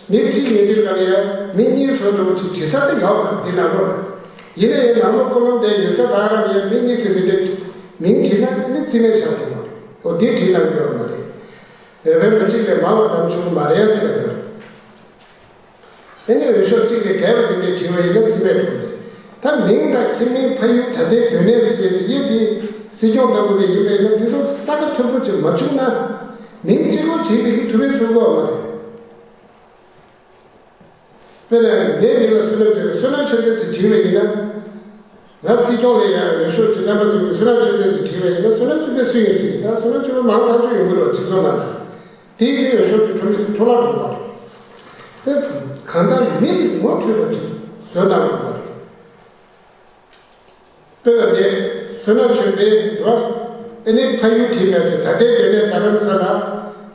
མི་གཅིག་ཡིན་དུས་སྐབས་ལ་ཡང་མི་གཉིས་བཟོ་འདྲ་བོ་ཅིག་བྲིས་ས་དེ་ཡོད་པ་འདི་ནང་ལོགས་ལ། ཡིན་ན་ཡང་ནང་ལོགས་ཀོ་ལོམ་དེ་ཡོད་ས་དག་རང་ཡང་མི་གཉིས་ཀྱི་མི་འདྲ་མིང་བྲིས་ན་ནི་རྩིས་མེད་བཞག་ཐུབ་མ་རེད། འོ་འདི་བྲིས་གནང་གི་ཡོད་མ་རེད། འོས་འཕེན་པ་གཅིག་ལས་མང་བ་བདམས་བཅུག་གི་མ་རེད་ཟེར་ཡོད། ཨ་ནི་འོས་ཤོག་གཅིག་ལས་བརྒལ་བ་དེ་འདྲས་བྲིས་པ་ཡིན་ན་རྩིས་མེད་འགྲོ་གི་རེད། ད་མིང་དང་ཁྱིམ་མིང་ཕ་ཡུལ་ད་ལྟའི་སྡོད་གནས་ཟེར་ཡས་དེ་ཡིན་དེ་སྲིད་སྐྱོང་ལྟ་བུ་ནས་ཡིན་པ་ཡིན་ན་འདི་ཚོ་ས་ཁ་མཐོན་པོ་ཅིག་མ་བཅུག་ན་མིང་གཅིག་པོ་བྲིས་པའི་གི་ཐུབ་པའི་ཚུལ་གོ་མ་རེད། དཔེར་ན་ངའི་མིང་ལ་བསོད་ནམས་ཆོས་འཕེལ་བསོད་ནམས་ཆོས་འཕེལ་ཟེར་བྲིས་པ་ཡིན་ན། ང་སྲིད་སྐྱོང་ལ་ཡང་འོས་ཤོག་ཅིག་རྣམ་པ་ཚོ་གིས་བསོད་ནམས་ཆོས་འཕེལ་ཟེར་བྲིས་པ་ཡིན་ན་བསོད་ནམས་ཆོས་འཕེལ་སུ་ཡིན་སུ་ཡིན་ད་བསོད་ནམས་ཆོས་འཕེལ་མང་ཐག་ཆོད་ཡོང་གི་རེད་བ། སྤྱི་ཚོགས་ནང་ལ་དེ་གི་འོས་ཤོག་གི་འཕྲོ་འཕྲོ་བརླག་འགྲོ་བ་རེད། དེ་གང་ལྟར་མི་ངོ་འཕྲོད་པ་ཅིག་བཟོ་གནང་དགོས་པ་རེད། དཔེར་ན་དེ་བསོད་ནམས་ཆོས་འཕེལ་རེད་བ། ཨ་ནི་ཕ་ཡུལ་བྲིས་པའི་ཚེ་ད་ལྟའི་སྡོད་གནས་རྡ་རམ་ས་ལ།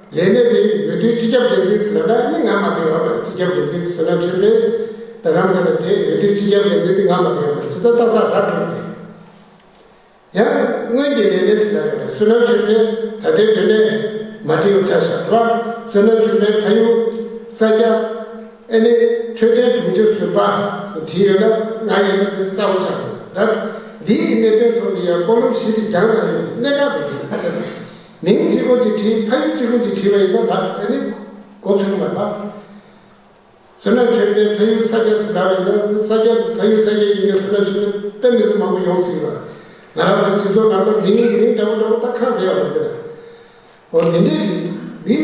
ལས་གནས་དེ་འོས་བསྡུའི་སྤྱི་ཁྱབ་འགན་འཛིན་ཟེར་ན་ཨ་ནི་ང་མ་གཏོགས་ཡོད་མ་རེད། སྤྱི་ཁྱབ་འགན་འཛིན་དེ་བསོད་ནམས་ཆོས་འཕེལ། རྡ་རམ་ས་ལ་དེ་འོས་བསྡུའི་སྤྱི་ཁྱབ་འགན་འཛིན་དེ་ང་མ་གཏོགས་ཡོད་མ་རེད། ཇི་ལྟར་ཏག་ཏག་ར་འགྲོ་གི་རེད། ཡང་སྔོན་གྱི་ལས་གནས་ཟེར་ན་ཡང་བསོད་ནམས་ཆོས་འཕེལ་ད་ལྟའི་སྡོད་གནས་མ་བྲིས་པ་ཆ་བཞག་པ། བསོད་ནམས་ཆོས་འཕེལ་ཕ་ཡུལ་ས་སྐྱ། ཨ་ནི་འཕྲོད་བསྟེན་དྲུང་ཆེ་ཟུར་པ་བྲིས་ཡོད་ན་ང་ཡིན་ན་དེ་གསལ་པོ་ཆགས་འདུག་ད་འདི་ཡི་གནད་དོན་ཐོག་ནས་ཡང་ཀོ་ལོམ་བཞི་དེ་རྒྱང་ལ་ཡོད་གནད་འགག་དེ་རེད། ཨ་ཅག་མིང་གཅིག་པོ་ཅིག་བྲིས་ཕ་ཡུལ་གཅིག་པོ་ཅིག་བྲིས་པ་ཡིན་ན་ད་ཨ་ནི་གོ་ཚུགས་མ་ད། བསོད་ནམས་ཆོས་འཕེལ་ཕ་ཡུལ་ས་སྐྱ་ཟེར་ད་བས་ན་ས་སྐྱ་ཕ་ཡུལ་ས་སྐྱ་ཡིན་ན་བསོད་ནམས་ཆོས་འཕེལ་དཔེ་མི་སྲིད་མང་པོ་ཡོང་སྲིད་ལ། ང་རང་ཚོ་སྤྱི་ཚོགས་ནང་ལ་མིང་མིང་འདྲ་པོ་འདྲ་པོ་ད་ཁག་བསྡད་ཡོད་རེད་པས། འོ་དེ་འདྲས་འདི་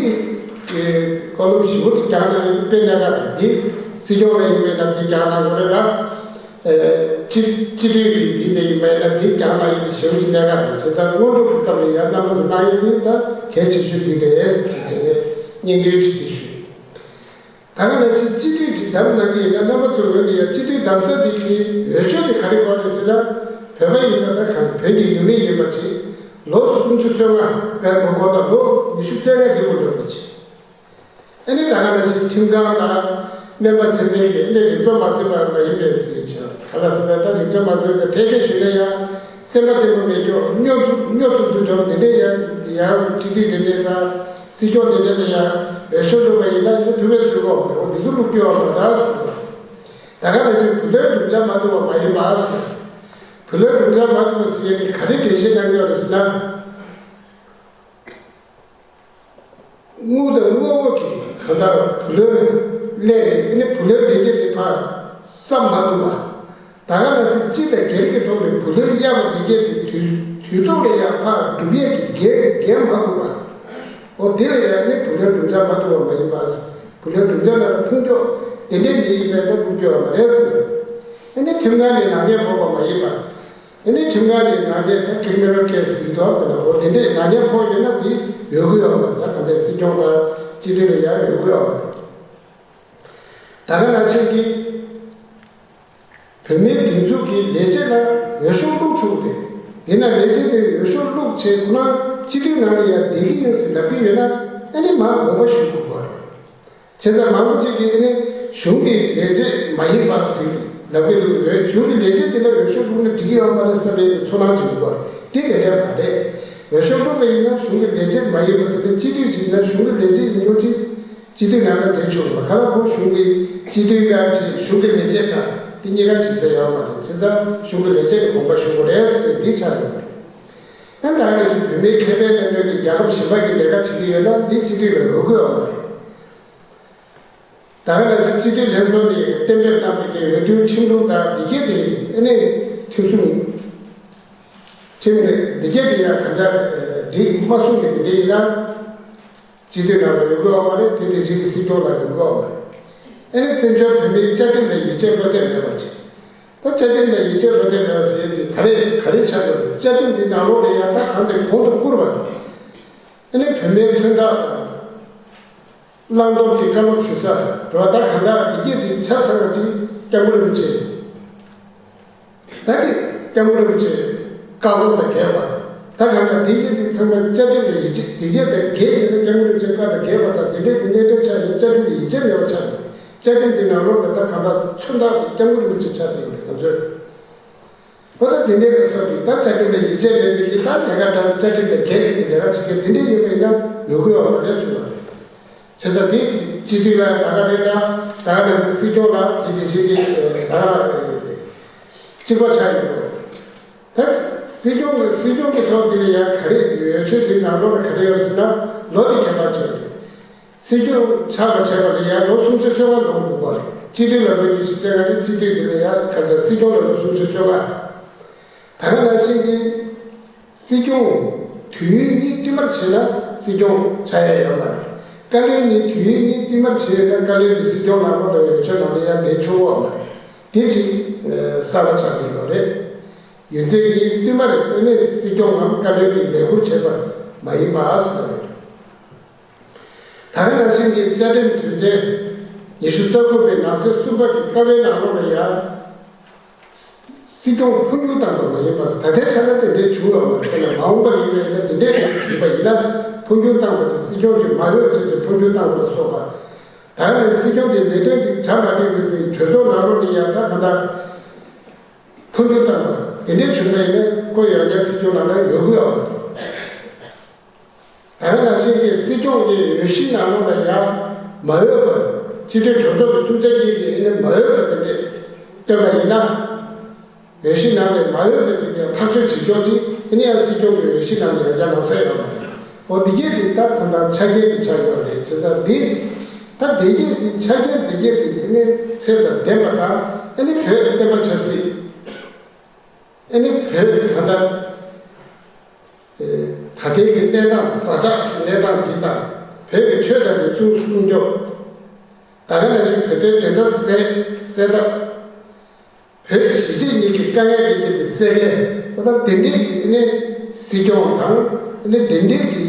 ཀོ་ལོམ་ཞིབ་པོ་དེ་རྒྱག་ན་ཡང་དཔེ་གནད་འགག་རེད། འདི་སྲིད་སྐྱོང་ལ་ཡིན་པས་ན་འདི་རྒྱག་ན་དགོས་རེད་ལ། སྤྱི་སྤྱི་འཐུས་ཀྱི་འདི་ནས་ཡིན་པས་ན་འདི་རྒྱག་ན་ཡིན་ཞེ་པོ་ཅིག་གནད་འགག་རེད། བྱས་ཙང་སྔོན་འགྲོ་གི་སྐབས་ལ་ཡང་རྣམ་པ་ཚོ་གནང་ཡས་འདི་ད་གལ་ཆེ་ཤོས་འདི་རེད་ཟེར་བྱས་ནས་སྙིང་འདོན་ཞུ་འདི་ཞུ། ད་ག་ནང་བཞིན་སྤྱི་འཐུས་ཀྱི་འདེམས་གནང་གི་ཡིན་ན་རྣམ་པ་ཚོའི་ངོས་ནས་ཡང་སྤྱི་འཐུས་འདེམས་ས་དེ་གི་འོས་ཆོས་དེ་ག་རེ་དགོས་རེད་ཟེར་ན། བོད་པ་ཡིན་ན་ད་གང་བོད་ཀྱི་ཡུལ་མི་ཡིན་པ་བྱེད། ལོ་སུམ་ཅུ་སོ་ལྔ་ག་གོ་གོ་ད་ལོ་ཉི་ཤུ་རྩ་ལྔ་རིང་པོ་ལོན་པ་བྱེད། ཨ་ནི་ད་ག་ནང་བཞིན་ཁྲིམས་ཁང་དང་སྨན་པ་ཚད་ལྡན་གྱི་ཨ་ནི་རིག་ཚོགས་མ་ཟིན་པ་མ་ཡིན་པའི་ཟེར་བྱས་ག་ལ་ཟེར་ན་ད་རིག་ཚོགས་མ་ཟིན་པའི་ཕལ་ཆེར་ཞིག་ལ་ཡང་སེམས་པ་བརྟན་པོ་མེད་ཀྱོག་སྨྱོ་སྨྱོ་ཚུགས་ཚུགས་ཀྱོག་དེ་འདྲས་ཡང་ཡང་སྤྱི་འཐུས་དེ་འདྲས་དང་། སྲིད་སྐྱོང་དེ་འདྲ་ལ་ཡང་འོས་ཤོག་བླུགས་པ་ཡིན་ན་ཡང་ཐུབ་པའི་ཚུལ་གོ་འོ་འདི་ཚོ་བླུགས་རྒྱུ་ཡོད་མ་རེད་ཟེར། ད་ག་ནང་བཞིན་བུ་ལོན་སྒྲུབ་འཆར་མ་བཏུབ་པ་མ་ཡིན་པ་ཟེར། བུ་ལོན་སྒྲུབ་འཆར་མ་བཏུབ་པ་ཟེར་ཡས་དེ་ག་རེ་འགྲེལ་བཤད་གནང་གི་ཡོད་རེད་ཟེར་ན། དངུལ་དང་དངོས་པོ་གི་གང་ལྟར་བུ་ལོན་ལེན་ནས་ཨ་ནི་བུ་ལོན་དེ་གས་དེ་ཕར་བསམ་མ་ཐུབ་པ། ད་ག་ནང་བཞིན་སྤྱི་དང་སྒེར་གྱི་ཐོག་ནས་བུ་ལོན་གཡར་བ་དེ་གས་དེ་དུས་དུས་ཐོག་ལ་ཡང་ཕར་སྒྲུབ་ཡས་ཀྱི་འགན་འགན་མ་འདུག་པ། འོ་འདི་ལ་ཡང་ནི་བུ་ལོན་སྒྲུབ་འཆར་མ་ཐུབ་པ་མ་ཡིན་པ། བུ་ལོན་སྒྲུབ་འཆར་ལ་ཕུང་ཀྱོག་དེ་འདྲའི་མི་ཡིན་པས་ན་ཕུང་ཀྱོག་མ་རེད་ཟེར། ཨ་ནི་ཁྲིམས་ཁང་ནས་ནག་ཉེས་ཕོག་པ་མ་ཡིན་པ། ཨ་ནི་ཁྲིམས་ཁང་ནས་ནག་ཉེས་ད་ཁྲིམ་ནལ་ཁེ་སི་ཟིན་ཐོག་དེ་ལ་འོ་དེ་འདྲའི་ནག་ཉེས་ཕོག་ཡོད་ན་འདི་ཡོད་དགོས་ཡོད་མ་རེད། ད་ག་འདྲའི་སྲིད་སྐྱོང་དང་སྤྱི་འཐུས་ལ་ཡང་ཡོད་དགོས་ཡོད་མ་རེད། ད་ག་ནང་བཞིན་གྱི། བུད་མེད་སྒྲིག་འཛུགས་ཀྱི་ལས་བྱེད་ལ་འོས་ཤོག་བླུགས་ཆོག་གི་རེད། ཡིན་ན་ལས་བྱེད་དེ་འོས་ཤོག་བླུགས་བྱས་ཁོ་རང་སྤྱི་འཐུས་ནང་ལ་ཡང་བསྡད་ཀྱི་ཡིན་ཟེར་ལབ་ཀྱི་ཡོད་ན་ཨ་ནི་མར་དགོངས་པ་ཞུ་དགོས་པ་རེད། བྱས་ཙང་མང་པོ་ཅིག་གིས་ཨ་ནི་གཞུང་གི་ལས་བྱེད་མ་ཡིན་པ་ཟེར་ལབ་ཀྱི་འདུག་འོས་གཞུང་གི་ལས་བྱེད་དེ་ལ་འོས་ཤོག་བླུགས་ན་འགྲིག་གི་ཡོད་མ་རེད་བསམ་པའི་ཚོར་སྣང་ཅིག་འདུག་པ་རེད། དེ་ལས་ཀ་མ་རེད། འོས་ཤོག་བླུགས་པ་ཡིན་ན་གཞུང་གི་ལས་བྱེད་མ་ཡིན་པ་ཟེར་ཏེ་སྤྱི་འཐུས་ཤིག་ཡིན་ན་གཞུང་གི་ལས་བྱེད་ཡིན་ཡོད་ཅིག་སྤྱི་འཐུས་ནང་ལ་བསྡད་ཆོག་གི་རེད། ག་ལ་ཁོང་གཞུང་གི་སྤྱི་འཐུས་ཡང་བྱེད་གཞུང་གི་ལས་བྱེད་དང་དེ་གཉིས་ཀ་བྱེད་ས་ཡོད་མ་རེད། བྱས་ཙང་གཞུང་གི་ལས་བྱེད་ལ་དགོངས་པ་ཞུ་དགོས་རེད་ཟེར་འདི་ཆགས་ཡོད་པ་རེད། ཨ་ད་ག་ནང་བཞིན་བུད་མེད་ཁེ་ཕན་ལ་གནོད་པའི་རྒྱལ་ཁབ་གཞན་པ་གི་ལས་ཀ་བྱེད་ཀྱི་ཡོད་ན་འདི་སྤྱི་འཐུས་ལ་འོས་དགོས་ཡོད་མ་རེད། ད་ག་ནང་བཞིན་སྤྱི་འཐུས་ལྷན་ཚོགས་ནས་གཏན་འབེབས་གནང་བའི་འོས་བསྡུའི་ཁྲིམས་ལུགས་དང་འདི་གས་དེ་ཨ་ནི་ཁྲིམས་སྲུང་ཁྲིམས་ནི་འདི་གས་དེ་ཡང་གང་ལྟར་འགྲིག་མ་སོང་གི་དེ་འདྲ་ཡིན་ན། སྤྱི་འཐུས་ནང་ལ་ཡོང་གི་ཡོད་མ་རེད། དེ་དེ་བཞིན་གྱི་སྲིད་སྐྱོང་ལ་ཡོང་གི་ཡོད་མ་རེད། ཨ་ནི་བཙན་བྱོལ་བོད་མིའི་བཅའ་ཁྲིམས་ལ་ཡིད་ཆེས་བློ་གཏད་མེད་པ་བྱས། ད་བཅའ་ཁྲིམས་ལ་ཡིད་ཆེས་བློ་གཏད་མེད་པ་ཟེར་ཡས་དེ་ག་རེ་ག་རེ་ཆགས་ཡོད་རེད། བཅའ་ཁྲིམས་འདི་ནང་ལོགས་ལ་ཡང་ད་གང་དེ་གོང་དུ་བཀུར་བ། ཨ་ནི་བོད་མིའི་མཚོན་རྟགས་དང་། བླང་དོར་གྱི་བཀའ་སློབ་ཞུ་ས་རེད་བ། ད་གང་ལྟར་འདི་གས་འདི་ཆ་ཚང་བ་ཅིག་སྐྱབས་མགོན་རིན་པོ་ཆེ། ད་གི་སྐྱབས་མགོན་རིན་པོ་ཆེ་བཀའ་དགོངས་དང་འགལ་བ། ད་གང་ལྟར་འདི་གས་འདི་ཚང་མ་བཅའ་ཁྲིམས་ལ་ཡིད་ཆེས་འདི་གས་དང་འགལ་ཡིན་ན་སྐྱབས་མགོན་རིན་པོ་ཆེ་བཀའ་དང་འགལ་བ་དང་དེ་འདྲས་ཀྱི་གནད་དོན་ཆགས་ནས་བཅའ་ཁྲིམས་ལ་ཡིད་ཆེས་མེད་པ་ཆགས་ནས་བཅའ་ཁྲིམས་འདི་ནང་ལོགས་ལ་ད་གང་ལྟར་མཚོན་རྟགས་དེ་སྐྱབས་མགོན་རིན་པོ་ཆེ་ཆགས་བསྡད་ཡོད་རེད་ང་ཚོས། ཨོ་ད་དེ་འདྲའི་ལ་སོགས་ཀྱི་ད་བཅའ་ཁྲིམས་ལ་ཡིད་ཆེས་མེད་པའི་གི་ད་ལས་ཀ་དང་བཅའ་ཁྲིམས་དང་འགལ་བའི་གི་ལས་ཀ་བྱེད་མཁན་དེ་འདྲ་ཡོད་པ་ཡིན་ན་ཡོང་གི་ཡོད་མ་རེད་གསུངས་པ་རེད། བྱས་ཙང་དེ་སྤྱི་འཐུས་ལ་ད་ག་རེད་ན་ད་ག་ནང་བཞིན་སྲིད་སྐྱོང་ལ་དེ་དེ་བཞིན་གྱི་ད་ག་ལ་གཅིག་པ་ཆགས་ཡོད་པ་རེད། ད་སྲིད་སྐྱོང་གི་སྲིད་སྐྱོང་གི་ཐོག་འདི་ལ་ཡང་ག་རེ་ཡོད་ཆོས་དེ་ནང་ལོགས་ལ་ག་རེ་ཡོད་ཟེར་ན་ལོ་དེ་ཁྱད་པར་ཆེ་བ་རེད། སྲིད་སྐྱོང་ཆགས་པ་བྱས་པ་ལ་ཡང་ལོ་སུམ་ཅུ་སོ་ལྔ་ལོངས་དགོས་པ་རེད། སྤྱི་འཐུས་ལ་ལོ་ཉི་ཤུ་རྩ་ལྔ་རེད། སྤྱི་འཐུས་འདི་ལ་ཡང་ག་ཚོད་སྲིད་སྐྱོང་ལ་ལོ་སུམ་ཅུ་སོ་ལྔ། ད་ག་ནང་བཞིན་གྱི་སྲིད་སྐྱོང་དུས་ཡུན་གཉིས་བསྟུད་མར་བྱས་ན་སྲིད་སྐྱོང་ཆགས་ཡ་ཡོད་མ་རེད། བཀའ་བློན་གཉིས་དུས་ཡུན་གཉིས་བསྟུད་མར་བྱས་ན་བཀའ་བློན་གྱི་སྲིད་སྐྱོང་ནང་ལོགས་ལ་ཡོད་ཆོག་ནང་ལ་ཡང་བསྡད་ཆོག་གི་ཡོད་མ་རེད། དེ་ཅིག་གསར་པ་ཆགས་ཀྱི་ཡོད་རེད། ཡུན་ཚད་གཉིས་བསྟུད་མར་དངོས་གནས་སྲིད་སྐྱོང་ངམ་བཀའ་བློན་གྱི་ལས་ཁུར་བྱས་པ་མ་ཡིན་པ་ཟེར་བ་རེད། ད་ག་ནང་བཞིན་གྱི་བཅའ་ཁྲིམས་དོན་ཚན་ཉི་ཤུ་རྩ་དགུ་པའི་ནང་གསེས་གསུམ་པ་གི་ཀ་བའི་ནང་ལོགས་ལ་ཡང་། སྲིད་སྐྱོང་འཕོ་འགྱུར་བཏང་བ་མ་ཡིན་པ་ད་ལྟའི་ཆ་ལ་དེ་འདྲའི་བྱུང་ཡོད་མ་རེད། དཔེར་ན་མ་འོངས་པ་ཡིན་པ་ཡིན་ན་དེ་འདྲའི་དེ་བྱུང་བ་ཡིན་ན་འཕོ་འགྱུར་བཏང་བ་དེ་སྲིད་སྐྱོང་གི་མ་འོས་བྱས་ཏེ་འཕོ་འགྱུར་བཏང་བ་ལ་སོགས་པ། ད་ནས་སྲིད་སྐྱོང་གི་ལས་དོན་དེ་གྲ་མ་འགྲིག་པའི་གྲོས་ཚོགས་ནང་ལོགས་ལ་ཡང་ད་གང་ལྟར་འཕོ་འགྱུར་བཏང་བ་དེ་འདྲའི་བྱུང་བ་ཡིན་ན་ཁོ་ཡང་བསྐྱར་སྲིད་སྐྱོང་ནང་ལ་ཡོང་གི་ཡོད་མ་རེད། ད་ག་ནང་བཞིན་གྱི་སྲིད་སྐྱོང་གི་འོས་གཞི་ནང་ལོགས་ལ་ཡང་མ་འོས་པ་སྤྱི་འཐུས་གྲོས་ཚོགས་ཀྱི་གསུམ་ཆ་གཉིས་ཀྱིས་ཨ་ནི་མ་འོས་པ་དེ་འདྲས་བཏོན་པ་ཡིན་ན། འོས་གཞི་ནང་ནས་མ་འོས་པ་ཅིག་ཀྱང་ཐག་གཅོད་བྱེད་ཕྱོགས་ཅིག་ཨ་ནི་ཡང་སྲིད་སྐྱོང་གི་འོས་གཞི་ནང་ནས་ཡང་བསྐྱར་ལངས་ས་ཡོད་མ་རེད། འོ་འདི་གས་དེ་ད་ད་ལྟ་ཆ་རྐྱེན་དེ་ཆགས་ཡོད་རེད། བྱས་ཙང་འདི་ད་འདི་གས་དེ་ཆ་རྐྱེན་འདི་གས་དེ་ཨ་ནི་ཚད་དང་ལྡན་པ་དང་ཨ་ནི་བོད་བསྟན་པ་ཆབ་སྲིད། ཨ་ནི་བོད་ཀྱི་གང་ལྟར། ད་ལྟའི་གི་གནས་སྟངས་ཛ་དྲག་གི་གནས་སྟངས་འདི་དང་བོད་ཀྱི་ཆོས་དང་རིག་གཞུང་སྲུང་སྐྱོབ། ད་ག་ནང་བཞིན་བོད་དོན་བདེན་མཐའ་གསལ་གསལ་ཐབས། བོད་གཞིས་བྱེས་གཉིས་ཀྱི་དཀའ་ངལ་འདི་གྱད་དེ་སེལ་མཁན་ད་ལྟ་དེ་འདྲའི་གི་ཨ་ནི་སྲིད་སྐྱོང་དང་ཨ་ནི་དེ་འདྲའི་གི་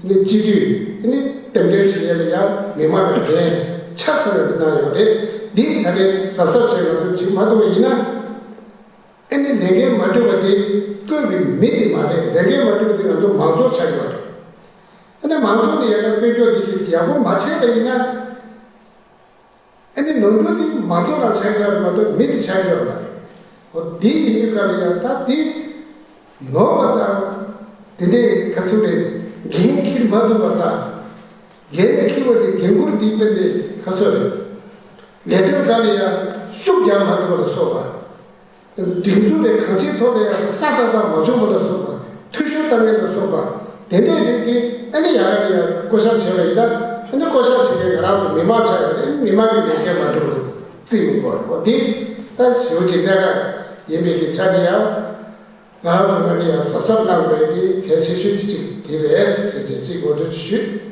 ཨ་ནི་སྤྱི་འཐུས་ཨ་ནི་འདེམས་ཐོན་བྱེད་ཡས་ལ་ཡང་མི་མང་ལ་འགན་ཆ་ཚང་ཡང་གནང་ཡོད་རེད། འདི་ད་ལྟའི་གཟབ་གཟབ་བྱས་ང་ཚོ་བྱེད་མ་ཐུབ་པ་ཡིན་ན། ཨ་ནི་ལས་འགན་མ་འགྲུབ་པ་དེ་བསྐོས་པའི་མི་དེ་མ་རེད། ལས་འགན་མ་འགྲུབ་པ་དེ་ང་ཚོ་མང་ཚོགས་ཆགས་ཡོད་རེད། ཨ་ནི་མང་ཚོགས་ནས་ཡང་ན་བསྐོས་ཕྱོགས་དེ་ཡག་པོ་མ་བྱས་པ་ཡིན་ན། ཨ་ནི་ནོར་འཁྲུལ་དེ་མང་ཚོགས་ལ་ཆགས་ཡོད་རེད་མ་གཏོགས་མི་དེ་ཆགས་ཡོད་མ་རེད། འོ་དེ་ཡིན་དུས་ག་ལ་ཡང་ད་དེ་ནོར་བ་དང་དེ་འདྲའི་ག་ཚོད་རེད། འགན་འཁྱེར་མ་ཐུབ་པ་དང་། འགན་འཁྱེར་བ་དེ་འགན་འཁུར་དེ་དཔེ་དེ་ག་ཚོད་རེད། ལས་དོན་ག་ལ་ཡང་ཤུགས་རྒྱག་མ་ཐུབ་པ་ལ་སོགས་པ། སྒྲིག་འཛུགས་ལས་གང་ཅིའི་ཐོག་ལ་ཡང་ས་ཏག་ཏག་མ་བྱུང་བ་ལ་སོགས་པ། འཐུས་ཤོར་བཏང་མཁན་ལ་སོགས་པ། དེ་འདྲའི་རིགས་དེ་ཨ་ནི་ཡག་ག་ལ་ཡང་བསྐོ་བཞག་བྱས་པ་ཡིན་ན་ཨ་ནི་བསྐོ་བཞག་བྱེད་མཁན་ང་རང་ཚོ་མི་མང་ཆགས་ཡོད་རེད། མི་མང་གི་ལས་འགན་མ་འགྲུབ་ལ་བརྩི་ཡོང་དགོས་རེད། འོ་འདི་ད་ཞེ་པོ་ཅིག་གནད་འགག་ཡིན་པའི་གི་ཆ་ནས་ཡང་། ང་རང་ཚོ་ནང་ནས་ཡང་གཟབ་གཟབ་གནང་དགོས་དེ་གལ་ཆེ་ཤོས་ཅིག་དེ་རེད་ཟེར་བྱས་ཅིག་ངོ་སྤྲོད་ཅིག་ཞུས།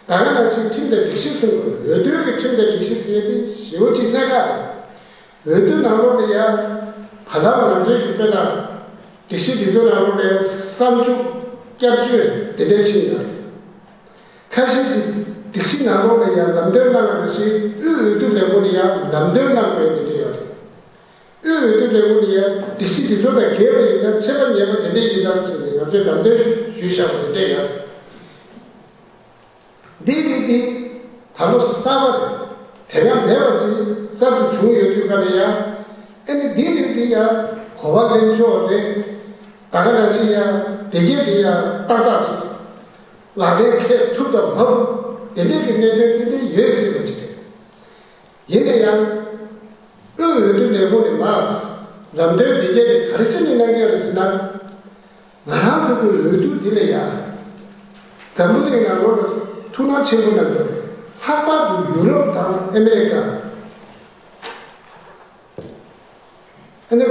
ད་ག་ནང་བཞིན་ཁྲིམས་དང་སྒྲིག་གཞི་སྲུང་དགོས། འོས་བསྡུ་གི་ཁྲིམས་དང་སྒྲིག་གཞི་ཟེར་དེ་ཞེ་པོ་ཅིག་གནད་འགག་རེད། འོས་བསྡུ་ནང་ལོགས་ལ་ཡང་ད་ལྟ་ང་ཚོའི་གི་དཔེར་ན་སྒྲིག་གཞི་འདི་ཚོ་ནང་ལོགས་ལ་ཡང་བསམ་འཆར་བསྐྱར་བཅོས་དེ་འདྲ་ཕྱིན་ཡོད་རེད། ཁ་ཤས་ཀྱིས་སྒྲིག་གཞི་ནང་ལོགས་ལ་ཡང་ལམ་སྟོན་གནང་བ་ནང་བཞིན་དབུས་འོས་བསྡུ་ལས་ཁུངས་ལ་ཡང་ལམ་སྟོན་གནང་དགོས་དེ་འདྲ་ཡོད་རེད། དབུས་འོས་བསྡུ་ལས་ཁུངས་ལ་ཡང་སྒྲིག་གཞི་འདི་ཚོ་དང་འགལ་བ་ཡིན་ན་ཆད་པ་ཉེས་པ་དེ་འདྲ་ཡིན་ན་ཟེར་ནས་ང་ཚོས་ལམ་སྟོན་ཞུས་བཞག་པ་དེ་འདྲ་ཡོད་རེད། འདི་ནི་འདི་ད་ལོ་གསར་པ་རེད། དེ་སྔ་མེད་པ་ཅིག་གསར་དུ་བྱུང་ཡོད་དུས་ག་ལ་ཡང་། ཨེ་ནི་འདི་ནི་འདི་ཡང་གོ་བ་ལེན་ཕྱོགས་རེད། ད་ག་ནང་བཞིན་ཡང་དེ་གས་འདི་ཡང་ཏག་ཏག་ཅིག་ལག་ལེན་འཁེལ་ཐུབ་དང་མ་ཐུབ་དེ་འདྲས་ཀྱི་གནད་དོན་དེ་འདྲས་ཡོད་སྲིད་པ་ཅིག་རེད། ཡིན་ན་ཡང་། དབུས་འོས་བསྡུ་ལས་ཁུངས་ནས་མར་ལམ་སྟོན་དེ་གས་དེ་ག་རེ་བྱས་ནས་གནང་གི་ཡོད་རེད་ཟེར་ན། ང་རང་ཚོ་གི་འོས་བསྡུ་འདི་ལ་ཡང་། འཛམ་བུ་གླིང་ནང་ལོགས་ལ་ཐུགས་སྣང་ཆེན་པོ་གནང་གི་ཡོད་རེད། ལྷག་པར་དུ་ཡུ་རོབ་དང་ཨ་མེ་རི་ཀ། ཨ་ནི།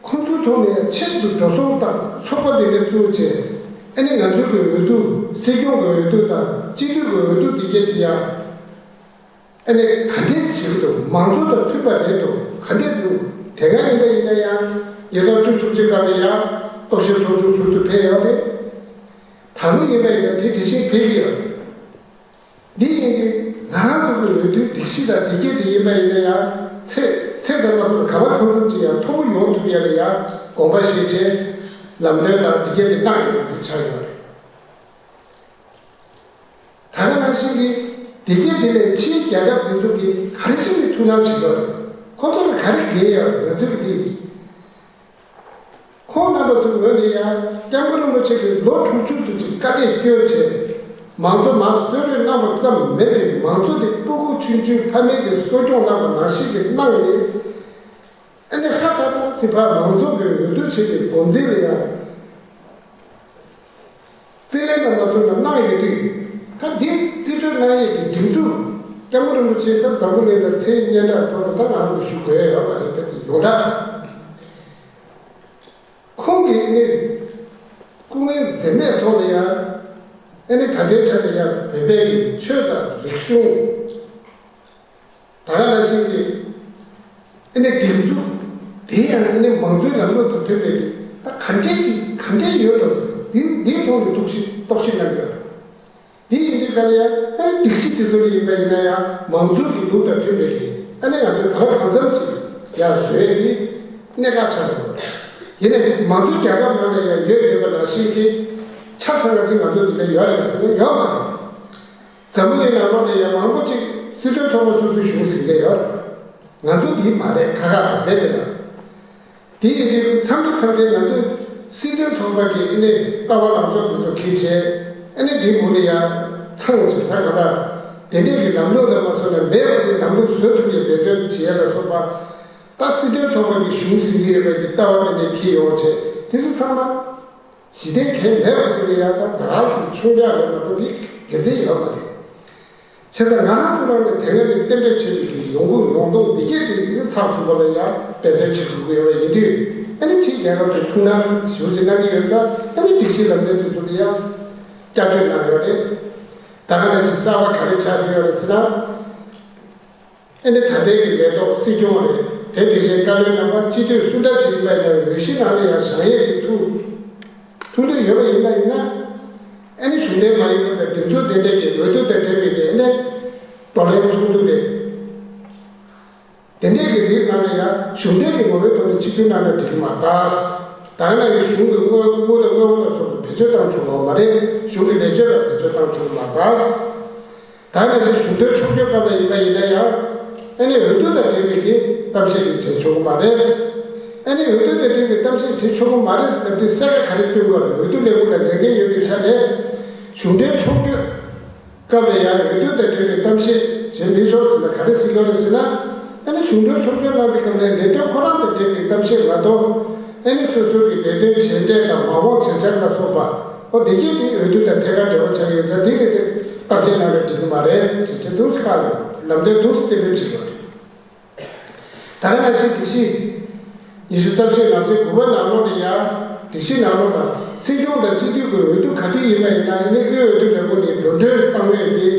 ཁོང་ཚོའི་ཐོག་ནས་ཆེད་དུ་འགྲོ་སོང་དང་ཚོགས་པ་དེ་འདྲ་བཙུགས་བྱས། ཨ་ནི་ང་ཚོའི་གི་འོས་བསྡུ་སྲིད་སྐྱོང་གི་འོས་བསྡུ་དང་སྤྱི་འཐུས་ཀྱི་འོས་བསྡུ་དེ་གས་དེ་ཡང་། ཨ་ནི་ག་འདྲས་བྱེད་ཀྱི་འདུག་མང་གཙོ་དང་མཐུན་པ་རེད་འདུག་ག་འདྲས་འདུག་དེ་སྔ་ཡིན་པ་ཡིན་ན་ཡང་ཉིས་སྟོང་བཅུ་གཅིག་སྐབས་ལ་ཡང་རྟོག་ཞིབ་ཚོགས་ཆུང་ཟུར་དུ་ཕེབས་ཡོད་རེད། ད་ལོ་ཡིན་པ་ཡིན་ན་དེ་དེ་བཞིན་ཕེབས་ཀྱི་ཡོད་རེད། འདི་ཡིན་དུས་ང་རང་ཚོ་གི་འོས་བསྡུའི་སྒྲིག་གཞི་དང་དེ་གས་དེ་ཡིན་པ་ཡིན་ན་ཡང་ཚད་ཚད་ལྡན་པ་ཚོ་ག་བ་གང་འཚམ་ཅིག་ཡང་མཐོ་པོ་ཡོང་ཐུབ་ཡ་ལ་ཡང་དགོངས་པ་བཞེས་བྱས་ལམ་སྟོན་དང་དེ་གས་དེ་གནང་ཡོད་པ་ཅིག་ཆགས་ཡོད་རེད། ད་ག་ནང་བཞིན་གྱི་དེ་གས་དེ་ལས་ཕྱིའི་རྒྱལ་ཁབ་དེ་ཚོ་གིས་ག་རེ་བྱས་ནས་ཐུགས་སྣང་བྱེད་ཀྱི་ཡོད་རེད། ཁོ་ཚོ་ལ་ག་རེ་འགལ་ཡོད་རེད། ང་ཚོ་གི་དེ། ཁོང་རྣམ་པ་ཚོའི་ངོས་ནས་ཡང་སྐྱབས་མགོན་རིན་པོ་ཆེ་གིས་ལོ་དྲུག་ཅུ་ཙམ་ཅིག་དཀའ་ལས་བསྐྱོན་བྱས། མང་གཙོ་མར་གསོལ་རས་གནང་བ་ཙམ་མིན་པའི་མང་གཙོ་དེ་སྤུ་གུ་ཆུང་ཆུང་ཕ་མེས་ཀྱིས་གསོ་སྐྱོང་གནང་བ་ནང་བཞིན་གྱི་གནང་ནས། ཨ་ནི་ཧ་ད་ད་དེ་བར་མང་གཙོ་གི་འོས་བསྡུ་བྱེད་པའི་འགོ་འཛིན་ལ་ཡང་། རྩིས་ལེན་དང་མ་སོང་ན་གནང་ཡོད་དུས། ད་འདི་རྩིས་སྤྲོད་གནང་ཡས་ཀྱི་སྒྲིག་འཛུགས་སྐྱབས་མགོན་རིན་པོ་ཆེ་ད་འཛམ་བུ་གླིང་ལ་མཚན་སྙན་གྲགས་ཐོབ་པ་ད་ང་རང་ཚོ་ཞུ་དགོས་ཡོད་མ་རེད། ད་དེ་ཡོངས་གྲགས། ཁོང་གིས་ཨ་ནི་སྐུ་ངལ་འཛེམས་མེད་ཐོག་ནས་ཡང་ཨ་ནི་ད་ལྟའི་ཆ་ནས་ཡང་བོད་པའི་ཆོས་དང་རིག་གཞུང་། ད་ག་ནང་བཞིན་གྱི་ཨ་ནི་སྒྲིག་འཛུགས་དེ་ཡང་ཨ་ནི་མང་གཙོའི་ལམ་ལུགས་དང་མཐུན་པའི་ད་ག་འདྲས་ཀྱི་ག་འདྲས་ཡོད་དམ་ཟེར་འདི་འདིའི་ཐོག་ནས་རྟོག་ཞིབ་རྟོག་ཞིབ་གནང་ཡོད། འདི་ཡིན་དུས་ག་ལ་ཡང་ཨ་ནི་སྒྲིག་གཞི་དེ་ཚོ་ལ་ཡིན་པ་ཡིན་ན་ཡང་མང་གཙོའི་གི་ལུགས་དང་མཐུན་པའི་གི་ཨ་ནི་ང་ཚོས་གང་ལ་གང་འཚམ་ཅིག་ཡར་བཟོས་ཏེ་གནད་འགག་ཆགས་ཡོད། ཡིན་ནའི་མང་གཙོ་རྒྱལ་ཁབ་ནང་ལ་ཡང་ཡོད་ཡོད་པ་ནང་བཞིན་གྱི་ཆ་ཚང་ང་ཚོས་ང་ཚོ་འདི་ལ་ཡོད་རེད་ཟེར་ན་ཡོད་མ་རེད། འཛམ་བུ་གླིང་ནང་ལོགས་ནས་ཡང་མང་པོ་ཅིག་སྲིད་དོན་ཚོགས་པ་སོ་སོའི་གཞུང་ཟིན་བསྡད་ཡོད་རེད། ང་ཚོ་འདི་མ་རེད། ཁ་ཁ་དང་རྦད་དེ་ན། དེ་ཡིན་དུས་མཚམས་རེ་མཚམས་རེ་ང་ཚོས་སྲིད་དོན་ཚོགས་པ་གི་ཨ་ནི་ལྟ་བ་ལངས་ཕྱོགས་དེ་ཚོ་འཁྱེར་བྱས་ཨ་ནི་འདིའི་མུ་ལ་ཡང་ཚང་བྱས་ད་ག་ད་དེ་འདྲས་ཀྱི་ལམ་ལུགས་ལ་མ་སོང་ན་མེད་པ་དེ་ལམ་ལུགས་བཟོ་ཐུབ་པའི་འབད་བརྩོན་བྱེད་ཡ་ལ་སོགས་པ། ད་སྲིད་དོན་ཚོགས་པ་གི་གཞུང་ཟིན་གྱི་ཡོད་པ་གི་ལྟ་བ་དེ་འདྲས་འཁྱེར་ཡོང་བྱས་དེ་ཚོ་ཚང་མ། གཞི་རྟེན་གལ་མེད་པ་ཅིག་ལ་ཡང་ད་ད་ག་སེ་མཆོང་རྒྱག་རེད་མ་གཏོགས་འདི་དགེ་མཚན་ཡོད་མ་རེད། བྱས་ཙང་ང་རང་ཚོ་རང་ནས་དེ་སྔ་ནས་གཏན་འབེབས་བྱས་པའི་གི་ཡོང་སྒོ་ཡོང་སྟངས་འདི་གས་དེ་འདི་ནི་ཚགས་ཚུད་པ་ལ་ཡང་འབད་བརྩོན་བྱེད་དགོས་ཀྱི་ཡོད་པ་ཡིན་དུས་ཨ་ནི་ཕྱིའི་རྒྱལ་ཁབ་ཚོས་ཐུགས་སྣང་ཞེ་པོ་ཅིག་གནང་གི་ཡོད་ཙང་ཨ་ནི་སྒྲིག་གཞི་ལམ་སྟོན་དེ་ཚོ་ལ་ཡང་བསྐྱར་བཅོས་གནང་ཡོད་རེད། ད་ག་ནང་བཞིན་གསར་པ་ག་རེ་ཆགས་ཀྱི་ཡོད་རེད་ཟེར་ན། ཨ་ནི་ད་ལྟའི་གི་ལས་ཐོག་སྲིད་སྐྱོང་རེད། དེ་དེ་བཞིན་བཀའ་བློན་རྣམ་པ་སྤྱི་འཐུས་སུ་འདྲ་ཞིག་ཡིན་པ་ཡིན་ན་འོས་གཞི་ནང་ལ་ཡང་བཞེངས་ཡས་ཀྱི་ཐུགས་ཐུགས་འདོད་ཡོད་པ་ཡིན་པ་ཡིན་ན། ཨ་ནི་གཞུང་འབྲེལ་མ་ཡིན་པ་དང་སྒྲིག་འཛུགས་དེ་འདྲས་ཀྱི་འོས་བསྡུ་དང་འབྲེལ་བའི་གི་ཨ་ནི་བགྲོ་གླེང་ཚོགས་འདུ་རེད། དེ་འདྲས་ཀྱི་རིགས་ནང་ལ་ཡང་གཞུང་འབྲེལ་གྱི་ངོ་བོའི་ཐོག་ནས་ཆིབས་བསྒྱུར་གནང་ན་འགྲིག་གི་མ་རེད། ད་ནང་བཞིན་གཞུང་གི་དངུལ་དངུལ་དང་དངུལ་ཕོན་ལ་སོགས་པ་བེད་སྤྱོད་བཏང་ཆོག་གི་མ་རེད། གཞུང་གི་ལས་བྱེད་ལ་བེད་སྤྱོད་བཏང་ཆོག་གི་མ་རེད། ད་ནང་བཞིན་གཞུང་འབྲེལ་ཕྱོགས་བསྐྱོད་སྐབས་ལ་ཡིན་པ་ཡིན་ན་ཡང་ཨ་ནི་འོས་བསྡུ་དང་འབྲེལ་བའི་གི་གཏམ་བཤད་ཅིག་བྱེད་ཆོག་གི་མ་རེད། ཨ་ནི་འོས་བསྡུ་དང་འབྲེལ་བའི་གཏམ་བཤད་བྱེད་ཆོག་གི་མ་རེད་ཟེར་ན་དེ་གསལ་ཁ་ག་རེ་སྟོན་དགོས་རེད། འོས་བསྡུ་ལས་ཁུངས་ལ་ལས་འགན་ཡོད་པའི་ཆ་ནས་གཞུང་འབྲེལ་ཕྱོགས་བསྐྱོད་སྐབས་ལ་ཡང་འོས་བསྡུ་དང་འབྲེལ་བའི་གཏམ་བཤད་བྱེད་མི་ཆོག་ཟེར་ན་ག་རེ་ཟེར་དགོས་རེད་ཟེར་ན། ཨ་ནི་གཞུང་འབྲེལ་ཕྱོགས་བསྐྱོད་གནང་བའི་སྐབས་ལ་ལས་དོན་ཁོ་རང་དང་འབྲེལ་བའི་གཏམ་བཤད་མ་གཏོགས། ཨ་ནི་སོ་སོའི་གི་ལས་དོན་བྱས་འབྲས་དང་མ་འོངས་བྱ་འཆར་ལ་སོགས་པ། ཨོ་དེ་གས་དེ་འོས་བསྡུ་དང་ཐད་ཀར་འབྲེལ་བ་ཆགས་ཡོད་ཙང་དེ་གས་དེ་བརྟག་དཔྱད་གནང་ན་འགྲིག་གི་མ་རེད་ཟེར་གྱི་དེ་འདུག་སེ་ཁག་ཡོད། ལམ་སྟོན་འདུག་སེ་གཏན་འབེབས་བྱེད་དགོས་རེད། ད་ག་ནང་བཞིན་སྒྲིག་གཞི་ཉི་ཤུ་རྩ་བཞི་ནང་གསེས་དགུ་པ་ནང་ལོགས་ནས་ཡང་ སྒྲིག་གཞི་ནང་ལོགས་ལ་སྲིད་སྐྱོང་དང་སྤྱི་འཐུས་ཀྱི་འོས་བསྡུ་ག་དུས་ཡིན་པ་ཡིན་ན་ཨ་ནི་དབུས་འོས་བསྡུ་ལས་ཁུངས་ནས་འགྲོ་གྲོན་བཏང་བའི་གི་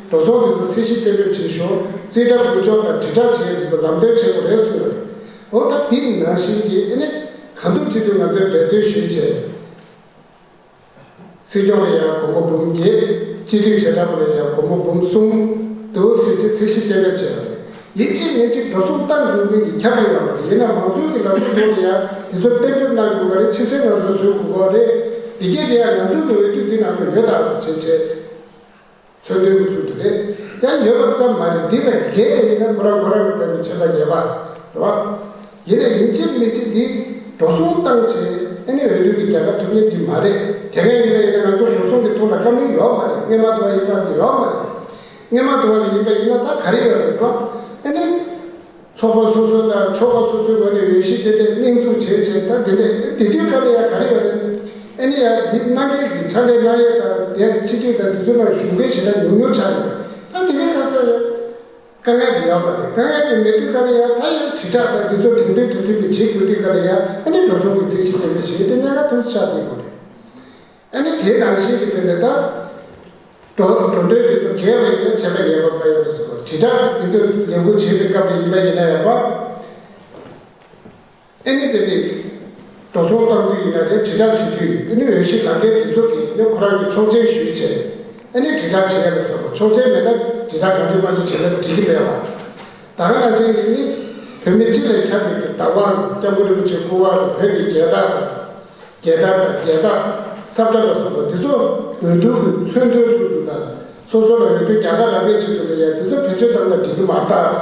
འགྲོ་སོང་དེ་ཚོ་ཚད་གཞི་གཏན་འབེབས་བྱེད་ཞོར་རྩིས་ཁྲ་བསྐུར་ཕྱོགས་དང་དྲིལ་བསྒྲགས་བྱེད་ཡས་དེ་ཚོ་ལམ་སྟོན་བྱེད་དགོས་རེད་གསུངས་ཡོད་རེད། འོ་ད་དེ་ནང་བཞིན་གྱི་ཨ་ནི་གང་ཐུབ་ཅི་ཐུབ་ང་ཚོས་འབད་བརྩོན་ཞུས་བྱས། སྲིད་སྐྱོང་ལ་ཡང་སྒོར་མོ་འབུམ་བརྒྱད། སྤྱི་འཐུས་བྱེ་བྲག་པ་ལ་ཡང་སྒོར་མོ་འབུམ་གསུམ། དེ་འོ་ཟེར་གྱི་ཚད་གཞི་གཏན་འབེབས་བྱས་པ་རེད། ཡིན་གཅིག་མིན་གཅིག་འགྲོ་སོང་བཏང་དགོས་མིན་གྱི་ཁྱབ་པ་ཡོད་པ་རེད། ཡིན་ན་མང་གཙོའི་གི་ལམ་ལུགས་ཐོག་ནས་ཡང་དེ་ཚོ་གཏན་འབེབས་གནང་དགོས་པ་རེད། ཕྱི་གསལ་ནང་གསལ་བཟོ་དགོས་པ་རེད། འདི་གས་དེ་ཡང་ང་ཚོ་གི་འོས་བསྡུ་འདི་ནང་ལ་ཡོད་ད་ཟེར་བྱས་བྱས། མཚོན་དོན་གྱི་ཚུལ་དུ་རེད། ཡང་ཡོད་པ་ཙམ་མ་རེད། འདི་ལས་འགལ་བ་ཡིན་ན་ཁོ་རང་ཁོ་རང་གི་བབས་པའི་ཆད་པ་ཉེས་པ་རེད་བ། ཡིན་ནའི་ཡིན་གཅིག་མིན་གཅིག་འདི་འགྲོ་སོང་བཏང་བྱས་ཨ་ནི་འོས་བསྡུ་གི་རྒྱལ་ཁ་ཐོབ་མཁན་འདི་མ་རེད། དེ་སྔ་ཡིན་ན་ཡིན་ན་ང་ཚོ་འགྲོ་སོང་གི་ཐོག་ལ་བཀའ་མོལ་ཡོད་མ་རེད། སྔོན་མ་དུ་བ་ཡིན་པ་འདི་ཡོད་མ་རེད། སྔོན་མ་དུ་བ་ལ་ཡིན་པ་ཡིན་ན་ད་ག་རེ་ཡོད་རེད་བ། ཨ་ནི། ཚོགས་པ་སོ་སོ་དང་ཆོལ་ཁ་སོ་སོའི་ངོས་ནས་འོས་གཞི་དེ་འདྲ་སྙོན་འཛུགས་བྱས་བྱས་ད་དེ་འདྲ་དེ་དུས་སྐབས་ལ་ཡང་ག་རེ་ཡོད་རེད། ཨ་ནི་ཡང་འདི་གནང་མཁན་གྱི་ཕྱག་ལས་གནང་ཡས་དང་དེ་སྤྱི་འཐུས་དང་དེ་ཚོ་ནང་ཞུགས་མཁན་ཞེ་དྲག་ཉུང་ཉུང་ཆགས་ཡོད་རེད། ད་དེ་གའི་ཁ་ས་ཡང་དཀའ་ངལ་དེ་ཡོད་མ་རེད། དཀའ་ངལ་དེ་མེད་དུས་སྐབས་ལ་ཡང་ད་ཡང་དྲིལ་བསྒྲགས་དང་དེ་ཚོ་དེང་དུས་དུས་དུས་ལ་བྱེད་དགོས་དུས་སྐབས་ལ་ཡང་ཨ་ནི་འགྲོ་སོང་གི་ཚད་གཞི་དེ་འདྲ་ཞིག་དེ་གནད་འགག་ཐུག་ས་ཆགས་བསྡད་ཡོད་རེད། ཨ་ནི་དེ་ནང་བཞིན་གྱི་དེ་ནས་ད། འགྲོ་འགྲོ་གྲོན་དེ་ཚོ་འགལ་བ་ཡིན་ན་ཆད་པ་ཉེས་པ་ཕན་ཡོད་རེད་ཟེར་བ། དྲིལ་བསྒྲགས་དེ་ཚོ་ལས་འགུལ་བྱེད་པའི་སྐབས་ལ་ཡིན་པ་ཡིན་ན་ཡང་བ། ཨ་ནི་དེ་ནི་འགྲོ་སོང་བཏང་དུས་ཡིན་ན་རེད། དྲིལ་བསྒྲགས་བྱེད་དུས་ཨ་ནི་འོས་གཞི་ལག་འཁྱེར་དེ་ཚོ་གིས་ཨ་ནི་ཁོ་རང་གི་ཆོག་མཆན་ཞུས་བྱས་ཨ་ནི་དྲིལ་བསྒྲགས་བྱེད་ཡ་རེད་ཟེར་བ། ཆོག་མཆན་མེད་ན་དྲིལ་བསྒྲགས་གང་བྱུང་མང་བྱུང་བྱེད་ན་འགྲིག་གི་མེད་བ། ད་ག་ནང་བཞིན་དེ་ནི་བོད་མི་སྤྱི་ལ་ཁྱབ་པའི་གི་བདག་དབང་སྐྱབས་མགོན་རིན་པོ་ཆེའི་སྐུ་དབང་དང་བོད་ཀྱི་རྒྱལ་དར། རྒྱལ་དར་དང་རྒྱལ་རྟགས་ས་བཀྲ་ལ་སོགས་པ་འདི་ཚོ་འོས་བསྡུ་གི་མཚོན་དོན་ཚུལ་དུ་དང་སོ་སོ་ལ་འོས་བསྡུ་རྒྱལ་ཁ་རག་པའི་ཆེད་དུ་ལ་ཡང་འདི་ཚོ་བེད་སྤྱོད་བཏང་ན་འགྲིག་གི་མ་རེད་ད།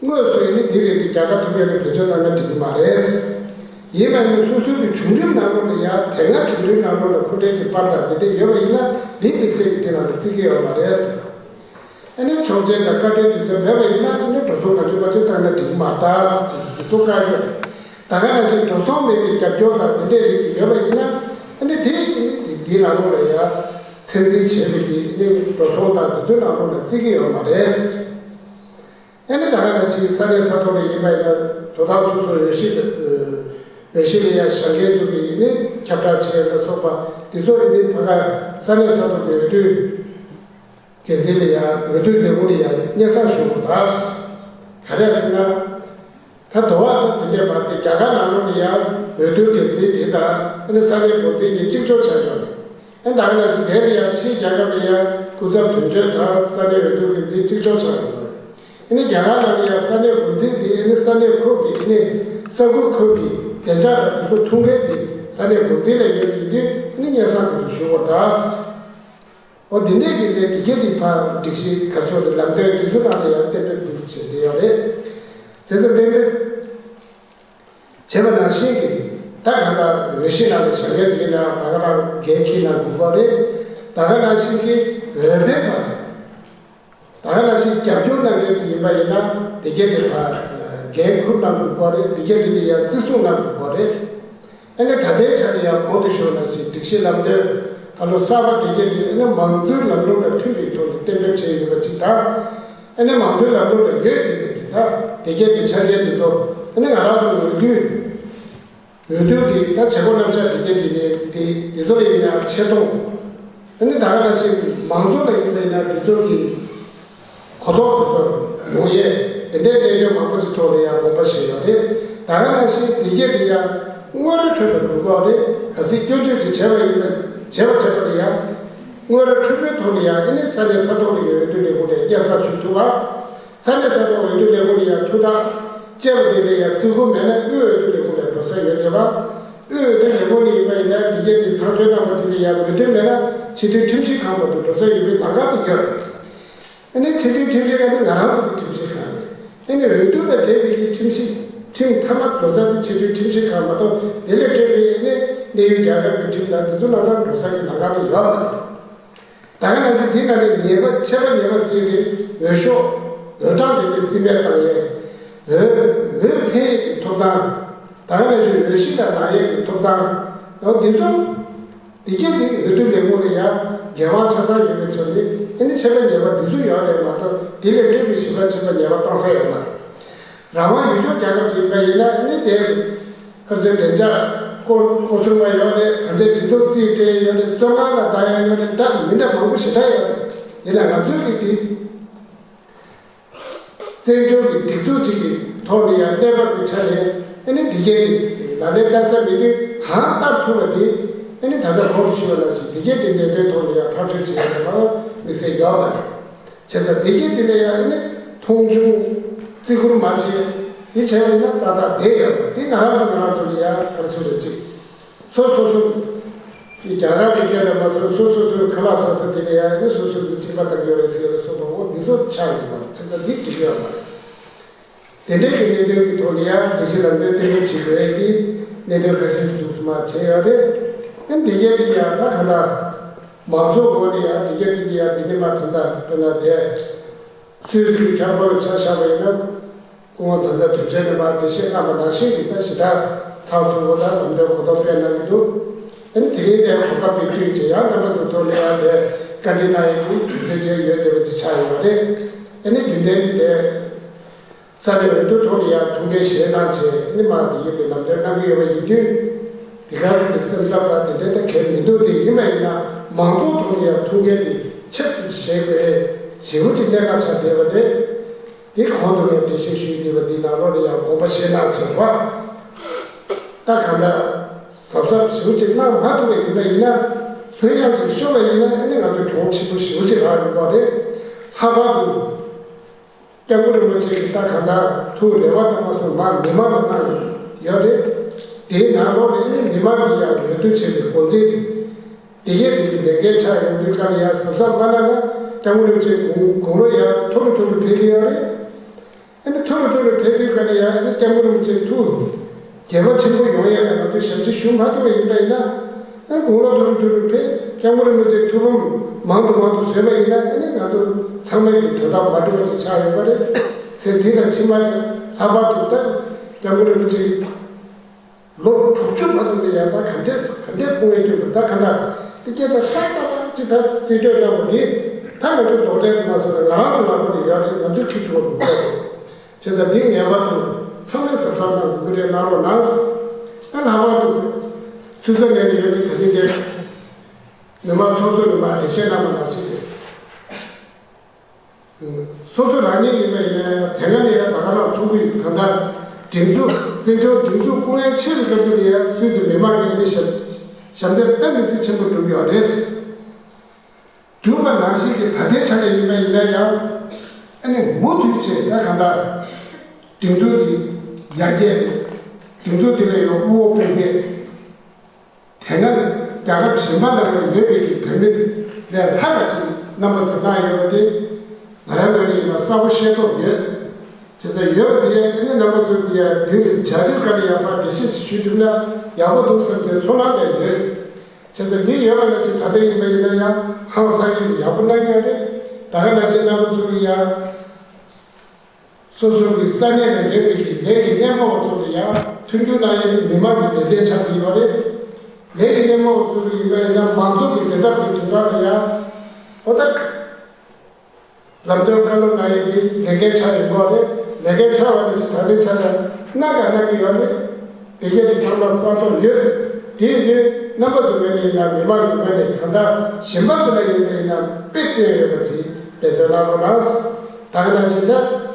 དངོས་སུ་ཡིན་ནི་འདི་རེད་དེ་རྒྱལ་ཁ་ཐོབ་ཡག་གི་བེད་སྤྱོད་བཏང་ན་འགྲིག་གི་མ་རེད། ཡིན་པ་ཡིན་ན་སོ་སོའི་གི་བྱུང་རིམ་ནང་ལོགས་ལ་ཡང་དེ་སྔ་བྱུང་རིམ་ནང་ལོགས་ལ་འཁོན་འགྲན་གྱི་པར་དང་དེ་འདྲ་ཡོད་པ་ཡིན་ན་འདི་དམིགས་བསལ་གྱི་དེ་ནང་ལ་བརྩི་གི་ཡོད་མ་རེད། ཨ་ནི་ཆོག་མཆན་དང་བཀའ་འཁྲོལ་དུས་ཚོད་མེད་པ་ཡིན་ན་ཨ་ནི་འགྲོ་སོང་གང་བྱུང་མང་བྱུང་བཏང་ན་འགྲིག་གི་མ་རེད་ཟེར་གྱི་དེ་ཚོ་བཀའ་ཡོད་རེད། ད་ག་ནང་བཞིན་འགྲོ་སོང་མེད་པའི་རྒྱབ་སྐྱོར་དང་དེ་འདྲའི་རིགས་དེ་ཡོད་པ་ཡིན་ན་ཨ་ནི་དེ་ཨ་ནི་དེ་དེའི་ནང་ལོགས་ལ་ཡང་ཚད་འཛིན་བྱེད་པའི་གི་ཨ་ནི་འགྲོ་སོང་དང་དེ་ཚོའི་ནང་ལོགས་ལ་བརྩི་གི་ཡོད་མ་རེད། ཨ་ནི་ད་ག་ནང་བཞིན་ས་གནས་ས་ཐོག་ལ་ཡིན་པ་ཡིན་ན་དོ་བདག་སོ་སོ་འོས་གཞི་འོས་གཞི་ལ་ཡང་བཞེངས་མཁན་ཚོ་གི་ཨ་ནི་ཁྱབ་བསྒྲགས་བྱེད་ཡ་ལ་སོགས་པ་དེ་ཚོ་ཨ་ནི་ཕ་ག་ས་གནས་ས་ཐོག་གི་འོས་བསྡུ། འགན་འཛིན་ལ་ཡང་འོས་བསྡུ་ལས་ཁུངས་ལ་ཡང་སྙན་སེང་ཞུ་དགོས་ད། ག་རེ་ཟེར་ན། ད་དུ་བ་དང་དེ་འདྲའི་བར་དེ་རྒྱ་གར་ནང་ལོགས་ལ་ཡང་འོས་བསྡུ་འགན་འཛིན་དེ་དང་ཨ་ནི་ས་གནས་འགོ་འཛིན་གཉིས་གཅིག་ལྕོགས་ཆགས་ཡོད་རེད། ཨ་ད་ག་ནང་བཞིན་དེ་ལ་ཡང་ཕྱིའི་རྒྱལ་ཁབ་ལ་ཡང་སྐུ་ཚབ་དོན་གཅོད་དང་ས་གནས་འོས་བསྡུ་འགན་འཛིན་གཅིག་ལྕོགས་ཆགས་ཡོད་རེད། ཨ་ནི་རྒྱ་གར་ནང་ལ་ཡང་ས་གནས་འགོ་འཛིན་དེ་ཨ་ནི་ས་གནས་ཁུལ་གྱི་ཨ་ནི་ས་ཁུལ་ཁུལ་གྱི་བདེ་འཇགས་དང་དེ་ཚོ་ཐུག་མཁན་དེ་ས་གནས་འགོ་འཛིན་ལ་ཡོད་ཡིན་དུས་ཨ་ནི་སྙན་སེང་དེ་ཚོ་ཞུ་དགོས་ད། འོ་དེ་འདྲས་ཀྱི་ལས་འདི་གལ་ཏེ་ཕར་སྒྲིག་གཞི་ག་ཚོད་རེད་ལམ་སྟོན་དེ་ཚོ་ནང་ལ་ཡང་གཏན་འབེབས་འདུག་བྱས་བསྡད་ཡོད་རེད། དེ་ཚོ་གཏན་འབེབས་བྱས་པ་ནང་བཞིན་གྱི་ད་གང་ལྟར་འོས་གཞི་ནང་ལ་བཞེངས་མཁན་ཚོ་ཡིན་ན་ད་ག་རང་འགན་འཁྱེར་གནང་དགོས་པ་རེད། ད་ག་ནང་བཞིན་གྱི་འོས་འཕེན་པ། ད་ག་ནང་བཞིན་རྒྱབ་སྐྱོར་གནང་མཁན་ཚོ་ཡིན་པ་ཡིན་ན་དེ་གས་དེ་ལ་འགན་འཁུར་གནང་དགོས་པ་རེད། དེ་གས་དེ་ལ་ཡང་བརྩི་སྲུང་གནང་དགོས་པ་རེད། ཨ་ནི་ད་ལྟའི་ཆ་ནས་ཡང་གོང་དུ་ཞུས་ནང་བཞིན་སྒྲིག་གཞི་ལམ་སྟོན་ད་ལོ་གསར་པ་དེ་གས་དེ་ཨ་ནི་མང་གཙོའི་ལམ་ལུགས་དང་མཐུན་པའི་ཐོག་ནས་གཏན་འབེབས་བྱས་ཡོད་པ་ཅིག་དང་། ཨ་ནི་མང་གཙོའི་ལམ་ལུགས་ལ་ཡོད་བསྡད་པའི་གི་ད་དེ་གས་དེ་ཆ་རྐྱེན་དེ་ཚོ་ཨ་ནི་ང་རང་ཚོ་འོས་བསྡུ། འོས་བསྡུ་གི་ད་བྱེད་སྒོ་རྣམ་གཞག་དེ་གས་དེ་ནས་དེ་དེ་ཚོ་ལ་ཡིན་ཡང་ཆེ་མཐོང་། ཨ་ནི་ད་ག་ནང་བཞིན་མང་ཚོགས་ལ་ཡིན་པ་ཡིན་ན་དེ་ཚོ་གི་གོ་རྟོགས་དེ་ཚོ་ཡོང་ཡས་དེ་འདྲའི་གནད་དོན་མང་པོ་ཅིག་ཐོག་ལ་ཡང་དགོངས་པ་བཞེས་ཡོད་རེད། ད་ག་ནང་བཞིན་དེ་གས་དེ་ཡང་དངོས་ར་འཕྲོད་པའི་དགོས་མཁོ་རེད། གལ་སྲིད་སྐྱོན་བརྗོད་ཅིག་བྱས་པ་ཡིན་ན་བྱས་པ་བྱས་པ་ལ་ཡང་དངོས་ར་འཕྲོད་པའི་ཐོག་ལ་ཡང་ཨ་ནི་ས་གནས་ས་ཐོག་ལ་ཡོད་འོས་བསྡུ་ལས་ཁུངས་ནས་སྙན་སེང་ཞུ་ཐུབ་པ། ས་གནས་ས་ཐོག་འོས་བསྡུ་ལས་ཁུངས་ལ་ཡང་ཐུགས་ཐག་བཅད་པ་དེ་ལ་ཡང་བརྩི་བཀུར་མེད་ན་དབུས་འོས་བསྡུ་ལས་ཁུངས་ལ་འགྲོ་ས་ཡོད་དེ་བ། དབུས་འོས་བསྡུ་ལས་ཁུངས་ལ་ཡིན་པ་ཡིན་ན་དེ་གས་དེ་ཐག་གཅོད་གནང་བ་དེ་ལ་ཡང་མོས་མཐུན་མེད་ན་ཕྱི་དོན་ཁྲིམས་ཞིབ་ཁང་བར་དུ་འགྲོ་ས་ཡོད་པའི་ལམ་ཁ་དེ་ཡོད་རེད། ཨ་ནི་ཕྱི་དོན་ཁྲིམས་ཞིབ་ཁང་དེ་ང་རང་ཚོ་གི་ཁྲིམས་ཞིབ་ཁང་རེད། ཨ་ནི་འོས་བསྡུ་དང་འབྲེལ་བའི་ཁྲིམས་ཞིབ་ཁྲིམས་མཐའ་མ་འགྲོ་ས་དེ་ཕྱི་དོན་ཁྲིམས་ཞིབ་ཁང་མ་གཏོགས་དེ་ལས་འཕྲོས་པའི་ཨ་ནི་གནས་ཡུལ་རྒྱལ་ཁབ་ཀྱི་ཁྲིམས་དང་དེ་ཚོ་ནང་ལ་འགྲོ་ས་ཀྱི་ལམ་ཁ་དེ་ཡོད་རེད། ད་ག་ནང་བཞིན་འདི་ནང་ནས་ཉེས་པ་ཆད་པ་ཉེས་པ་ཟེར་ཏེ་འོས་ཤོག་འོས་གྲངས་དེ་ནས་རྩིས་མེད་བཏང་ཡས། འོས་འོས་འཕེན་ཡས་ཀྱི་ཐོབ་ཐང་། ད་ག་ནང་བཞིན་འོས་གཞི་ལ་ལངས་ཡས་ཀྱི་ཐོབ་ཐང་། འོ་འདི་ཚོ་འདི་གས་འདི་འོས་བསྡུ་ལས་ཁུངས་ལ་ཡང་འགན་དབང་ཆ་ཚང་ཡོད་པའི་ཆ་ནས་ཨ་ནི་ཆད་པ་ཉེས་པ་འདི་ཚོ་ཡོད་རེད་མ་གཏོགས་འདི་ལས་སྤྲོད་པའི་ཞིབ་ཕྲ་ཆད་པ་ཉེས་པ་བཏང་ས་ཡོད་མ་རེད། རང་དབང་ཡུལ་སྐྱོང་རྒྱལ་ཁབ་ཅིག་ཡིན་པ་ཡིན་ན་ཨ་ནི་དེ་ཁ་སང་བདེ་འཇགས། སྐོར་སྐོར་ཚོང་པ་ཡོད་རེད། གང་ཅི་འདི་ཚོ་རྩིས་སྤྲད་ཡོད་རེད། བཙོན་ཁང་ལ་བསྡད་ཡ་ཡོད་རེད། འདྲ་མི་འདྲ་མང་པོ་ཞེ་དྲག་ཡོད་རེད། ཡིན་ན་ང་ཚོའི་གི་དེ་བཙན་བྱོལ་གྱི་སྒྲིག་འཛུགས་གཅིག་གི་ཐོག་ནས་ཡང་གནས་བབ་ཀྱི་ཆ་ནས་ཨ་ནི་འདི་གས་དེ་ལག་ལེན་བསྟར་ས་མེད་དུས་གང་བསྟར་ཐུབ་པ་དེ་ཨ་ནི་ད་ལྟ་གོང་དུ་ཞུས་པ་ནང་བཞིན་འདི་གས་དེ་གནད་དོན་ཐོག་ནས་ཡང་ཐག་གཅོད་བྱེད་ཡ་དེ་མ་དམིགས་བསལ་ཡོད་མ་རེད། བྱས་ཙང་བདེ་སྐྱིད་དེ་ལ་ཡང་ཨ་ནི་མཐོང་ཆུང་བརྩི་བཀུར་མ་བྱེད། དེ་བྱས་པ་ཡིན་ན་ཏག་ཏག་བསྡད་ཡོད་པ་དེ་ང་རང་ཚོ་ང་རང་ཚོ་ལ་ཡང་ག་རེ་ཟེར་རེད་ཅིག་སོ་སོ་སོ་གི་རྒྱ་གར་གྱི་སྐད་དང་མ་སོ་སོ་སོ་སོའི་ཁ་ལག་ཟ་ས་དེ་ལ་ཡང་ཨ་ནི་སོ་སོ་དེ་གཅིག་པ་དང་ཡོད་རེད་ཟེར་བ་སོགས་པ་འོ་འདི་ཚོ་ཆགས་ཡོད་པ་རེད། བྱས་ཙང་འདི་འགྲིག་ཡོད་མ་རེད། དེ་འདྲའི་གི་གནད་དོན་གྱི་ཐོག་ལ་ཡང་དགེ་བཤེས་ལགས་ནས་གཏན་འབེབས་བྱེད་དགོས་ཀྱི་གནད་དོན་ཁ་ཤས་ཤིག་འདུག་སེ་མར་བྱས་ཡོད་རེད། ཨ་ནི་འདི་གས་དེ་ཡང་ད་ག་ལ་མང་ཚོགས་སྒོ་ནས་ཡང་འདི་གས་དེ་འདི་ཡང་འདི་ནས་མར་ད་ལྟ་དཔེར་ན་དེ་སུད་སི་གི་ཁྱབ་ཁོངས་ལ་ཆ་བཞག་པ་ཡིན་ན་སྐུ་ངོ་ད་ལྟ་དོན་གཅོད་ནས་མར་འགྲེལ་བཤད་གནང་བ་ནང་བཞིན་གྱི་ད་ཞེ་དྲག་ཚགས་ཚུད་པོ་དང་ལམ་སྟོན་གོ་རྟོགས་སྤེལ་གནང་གི་འདུག་ཨ་ནི་དེ་རིང་དེ་གོ་སྐབས་དེ་བསྟུན་བྱས་ཡང་རྣམ་པ་ཚོ་ཐོག་ལ་ཡང་དེ་བཀའ་འདྲི་གནང་ཡས་ཀྱི་དུས་ཚོད་ཅིག་ཡོད་བསྡད་པ་ཅིག་ཆགས་ཡོད་པ་རེད། ཨ་ནི་རྒྱུན་ལྡན་གྱི་དེ། ས་གནས་འོས་བསྡུ་ཐོག་ནས་ཡང་ཐུགས་འགན་བཞེས་གནང་བྱས་ནི་མ་དེ་ཡིན་དེ་ལམ་སྟོན་གནང་གི་ཡོད་པ་ཡིན་དུས། དེ་ག་རེ་གི་སེམས་འཚབ་དང་དེ་འདྲའི་ད་གལ་མི་འདུག་དེ་ཡིན་པ་ཡིན་ན་མང་ཚོགས་ཐོག་ནས་ཡང་ཐུགས་འགན་དེ་ཆེད་དུ་བཞེས་དགོས་ཞེ་པོ་ཅིག་གནད་འགག་ཆགས་བསྡད་པ་རེད། དེ་གོང་དུ་ངས་འགྲེལ་བཤད་ཞུས་བསྡད་པ་འདི་ནང་ལོགས་ལ་ཡང་དགོངས་པ་བཞེས་གནང་བྱས་པ། ད་གང་ལྟར་གཟབ་གཟབ་ཞེ་པོ་ཅིག་གནང་མ་ཐུབ་པ་ཡིན་པ་ཡིན་ན་ལྷོད་ཡངས་ཅིག་ཤོར་བ་ཡིན་ན་ཨ་ནི་ང་ཚོ་གྱོང་ཆེན་པོ་ཞེ་པོ་ཅིག་རག་ཡོང་གི་རེད། ལྷག་པར་དུ། སྐྱབས་མགོན་རིན་པོ་ཆེ་གིས་ད་གང་ལྟར་ཐུགས་རེ་བ་དང་མ་སོང་མར་མི་མང་ལ་གནང་ཡོད་རེད། དེའི་ནང་ལོགས་ནས་ནི་མི་མང་གིས་ཡང་འོས་བསྡུ་བྱས་པའི་འགོ་འཛིན་དེ་དེ་ཡས་དེ་གི་ལས་འགན་ཆགས་ཡོང་དུས་ག་ལ་ཡང་གཟབ་གཟབ་མ་གནང་ན་སྐྱབས་མགོན་རིན་པོ་ཆེ་དགུང་དགུང་ལོ་ཡང་མཐོ་རུ་མཐོ་རུ་ཕེབས་ཀྱི་ཡོད་རེད། ཨ་ནི་མཐོ་རུ་མཐོ་རུ་ཕེབས་དུས་ག་ལ་ཡང་ཨ་ནི་སྐྱབས་མགོན་རིན་པོ་ཆེ་ཐུགས་དགྱེས་པ་ཆེན་པོ་ཡོང་ཡས་ལ་ང་ཚོས་ཞབས་ཕྱི་ཞུ་མ་ཐུབ་པ་ཡིན་པ་ཡིན་ན། ཨ་དགུང་ལོ་མཐོ་རུ་མཐོ་རུ་ཕེབས། སྐྱབས་མགོན་རིན་པོ་ཆེ་ཐུགས་ཕམ་མང་དུ་མང་དུ་བཟོས་པ་ཡིན་ན་ཨ་ནི་ང་ཚོ་ཚང་མས་ཀྱི་དོན་དག་མ་འགྲུབ་པ་ཞིག་ཆགས་ཡོང་གི་རེད། ཚེ་འདི་དང་ཕྱི་མ་ཡང་ལྷག་པར་དུ་ད་སྐྱབས་མགོན་རིན་པོ་ཆེ་ལོ་དྲུག་ཅུ་མ་ཐུབ་ནས་ཡང་ད་ག་འདྲས་ག་འདྲས་སྐུ་ངལ་སྐྱོན་པ་ད་ག་ན་དེ་སྐད་ཆ་ཧྲག་ཏག་ཏག་ཅིག་ད་རྩིས་སྤྲོད་གནང་བ་འདི་ད་ང་ཚོ་རྡོག་ཁྲེས་མ་བཟོ་ན་ང་རང་ཚོ་ལག་པ་ནས་ཡོད་རེད། ང་ཚོས་ཁྲིད་ཐུབ་པ་མི་འདུག་བྱས་ཙང་འདི་ངེས་པར་དུ་ཚང་མས་གཟབ་གཟབ་གནང་དགོས་ཀྱི་རེད། གནང་རོགས་གནང་། ཨ་ལྷག་པར་དུ་ཚུད་ས་ནས་ཡོད་པའི་ད་ལྟའི་འདིར་མི་མང་ཚོགས་གཙོ་ནས་མར་འགྲེལ་བཤད་གནང་བ་ནང་བཞིན་རེད། སོ་སོ་རང་ཉིད་ཡིན་པ་ཡིན་ན་ཡང་དེ་སྔ་ནས་ཡང་ད་ག་རང་ཚོགས་ཀྱི་ཡོད། གང་ལྟར་སྒྲིག་འཛུགས་བཙན་བྱོལ་སྒྲིག་འཛུགས་སྐུ་ངལ་ཆེ་བའི་སྐབས་དེ་ལ་ཡང་སུད་སི་མི་མང་གིས་ནི་ཞབས་ཞབས་འདེགས་དཔེ་མི་སྲིད་ཆེན་པོ་བསྒྲུབས་ཡོད་རེད། བསྒྲུབས་པ་ནང་བཞིན་གྱི་ད་ལྟའི་ཆ་ནས་ཡིན་པ་ཡིན་ན་ཡང་ཨ་ནི་མུ་མཐུད་བྱས་ན་གང་ལྟར་སྒྲིག་འཛུགས་འདི་ཡར་རྒྱས་རེད། སྒྲིག་འཛུགས་འདི་ལ་ཡང་དབུ་འོག་དཔུང་འདེགས། དེ་སྔ་རྒྱལ་ཁབ་གཞན་པ་ནང་ལ་ཡོད་པའི་གི་བོད་མི་ལས་ལྷག་པ་ཅིག་རྣམ་པ་ཚོ་གནང་ཡོད་པ་དེ་ང་རང་ངོས་ནས་ཡིན་ན་གསལ་པོ་ཤེས་རྟོགས་ཡོད། བྱས་ཙང་ཡོད་པ་དེ་ཡང་ཨ་ནི་རྣམ་པ་ཚོ་གི་ཡང་མདུན་ལ་མཇལ་དུས་ག་ལ་ཡང་ཕར་འགྲེལ་བཤད་ཅིག་ཞུ་ཐུབ་ན་ཡག་པོ་འདུག་བསམ་བྱས་ཚོར་སྣང་དེ་ཡོད། བྱས་ཙང་འདི་ཡོད་པ་ནང་བཞིན་ད་ལྟ་ཡིན་པ་ཡིན་ན་ཡང་ཧང་སང་ཡིན་ཡག་པོ་གནང་གི་ཡོད་རེད། ད་ག་ནང་བཞིན་རྣམ་པ་ཚོ་གི་ཡང་སོ་སོ་གི་ས་གནས་ལ་ཡོད་པའི་གི་ལས་ཀྱི་སྣེ་མོ་བ་ཚོ་ལ་ཡང་མཐུན་འགྱུར་གནང་ཡས་ཀྱི་མི་མང་གི་ལས་དོན་ཆགས་ཀྱི་ཡོད་རེད། ལས་ཀྱི་སྣེ་མོ་བ་ཚོ་གི་ཡིན་པ་ཡིན་ན་མང་ཚོགས་ཀྱི་བདེ་ཐབས་ཀྱི་དོན་དག་ལ་ཡང་ཨོ་ད། ལམ་སྟོན་བཀའ་སློབ་གནང་ཡས་ཀྱི་ལས་འགན་ཆགས་ཡོད་མཁན་རེད། ལས་འགན་ཆགས་པ་ནི་ཅི་ད་ལྟའི་ཆ་ལ་གནང་ཀྱང་གནང་གི་ཡོད་རེད། དེ་གས་དེ་ཚང་མ་གསལ་རྟོགས་ཡོད། དེ་ཡིན་དུས་རྣམ་པ་ཚོ་ངོས་ནས་ཡིན་ན་མི་མང་གི་ངོས་ནས་གང་ལྟར་གཞན་པ་ཚོ་ལ་ཡིན་པ་ཡིན་ན་དཔེ་བསྟོད་ཡོད་པ་ཅིག་འབད་བརྩོན་གནང་རོགས་གནང་། ད་ག་ནང་བཞིན་ད།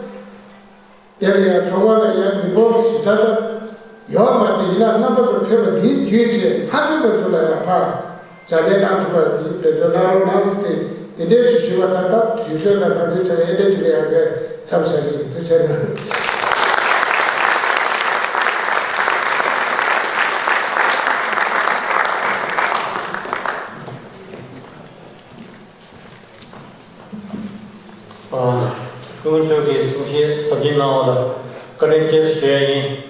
དེ་ལ་ཡང་ཚོགས་ཁང་ལ་ཡང་མི་འབོར་ཞེ་དྲག་ཡོད་མ་རེད། ཡིན་ན་རྣམ་པ་ཚོ་ཕེབས་པ་འདིའི་བརྒྱུད་བྱས་མ་ཕེབས་པ་ཚོ་ལ་ཡང་ཕར་མཇལ་འཕྲད་གནང་ཐུབ་པ་འདི་འབད་བརྩོན་གནང་རོགས་གནང་ཟེར་ཏེ་འདི་འདྲའི་ཞུ་ཞུ་བ་ད་ལྟ་དུས་ཚོད་དང་གང་ཅི་བྱས་ཨེ་འདྲ་ཅིག་ལ་ཡང་ངས་མཚམས་བཞག་གི་ཐུགས་རྗེ་གནང་། ཨ། སྐུ་ངོ་མཆོག་གིས་གསུང་བཤད་ཟབ་རྒྱས་གནང་བ་ལ་བཀའ་དྲིན་ཆེ་ཞུ་ཡ་ཡིན།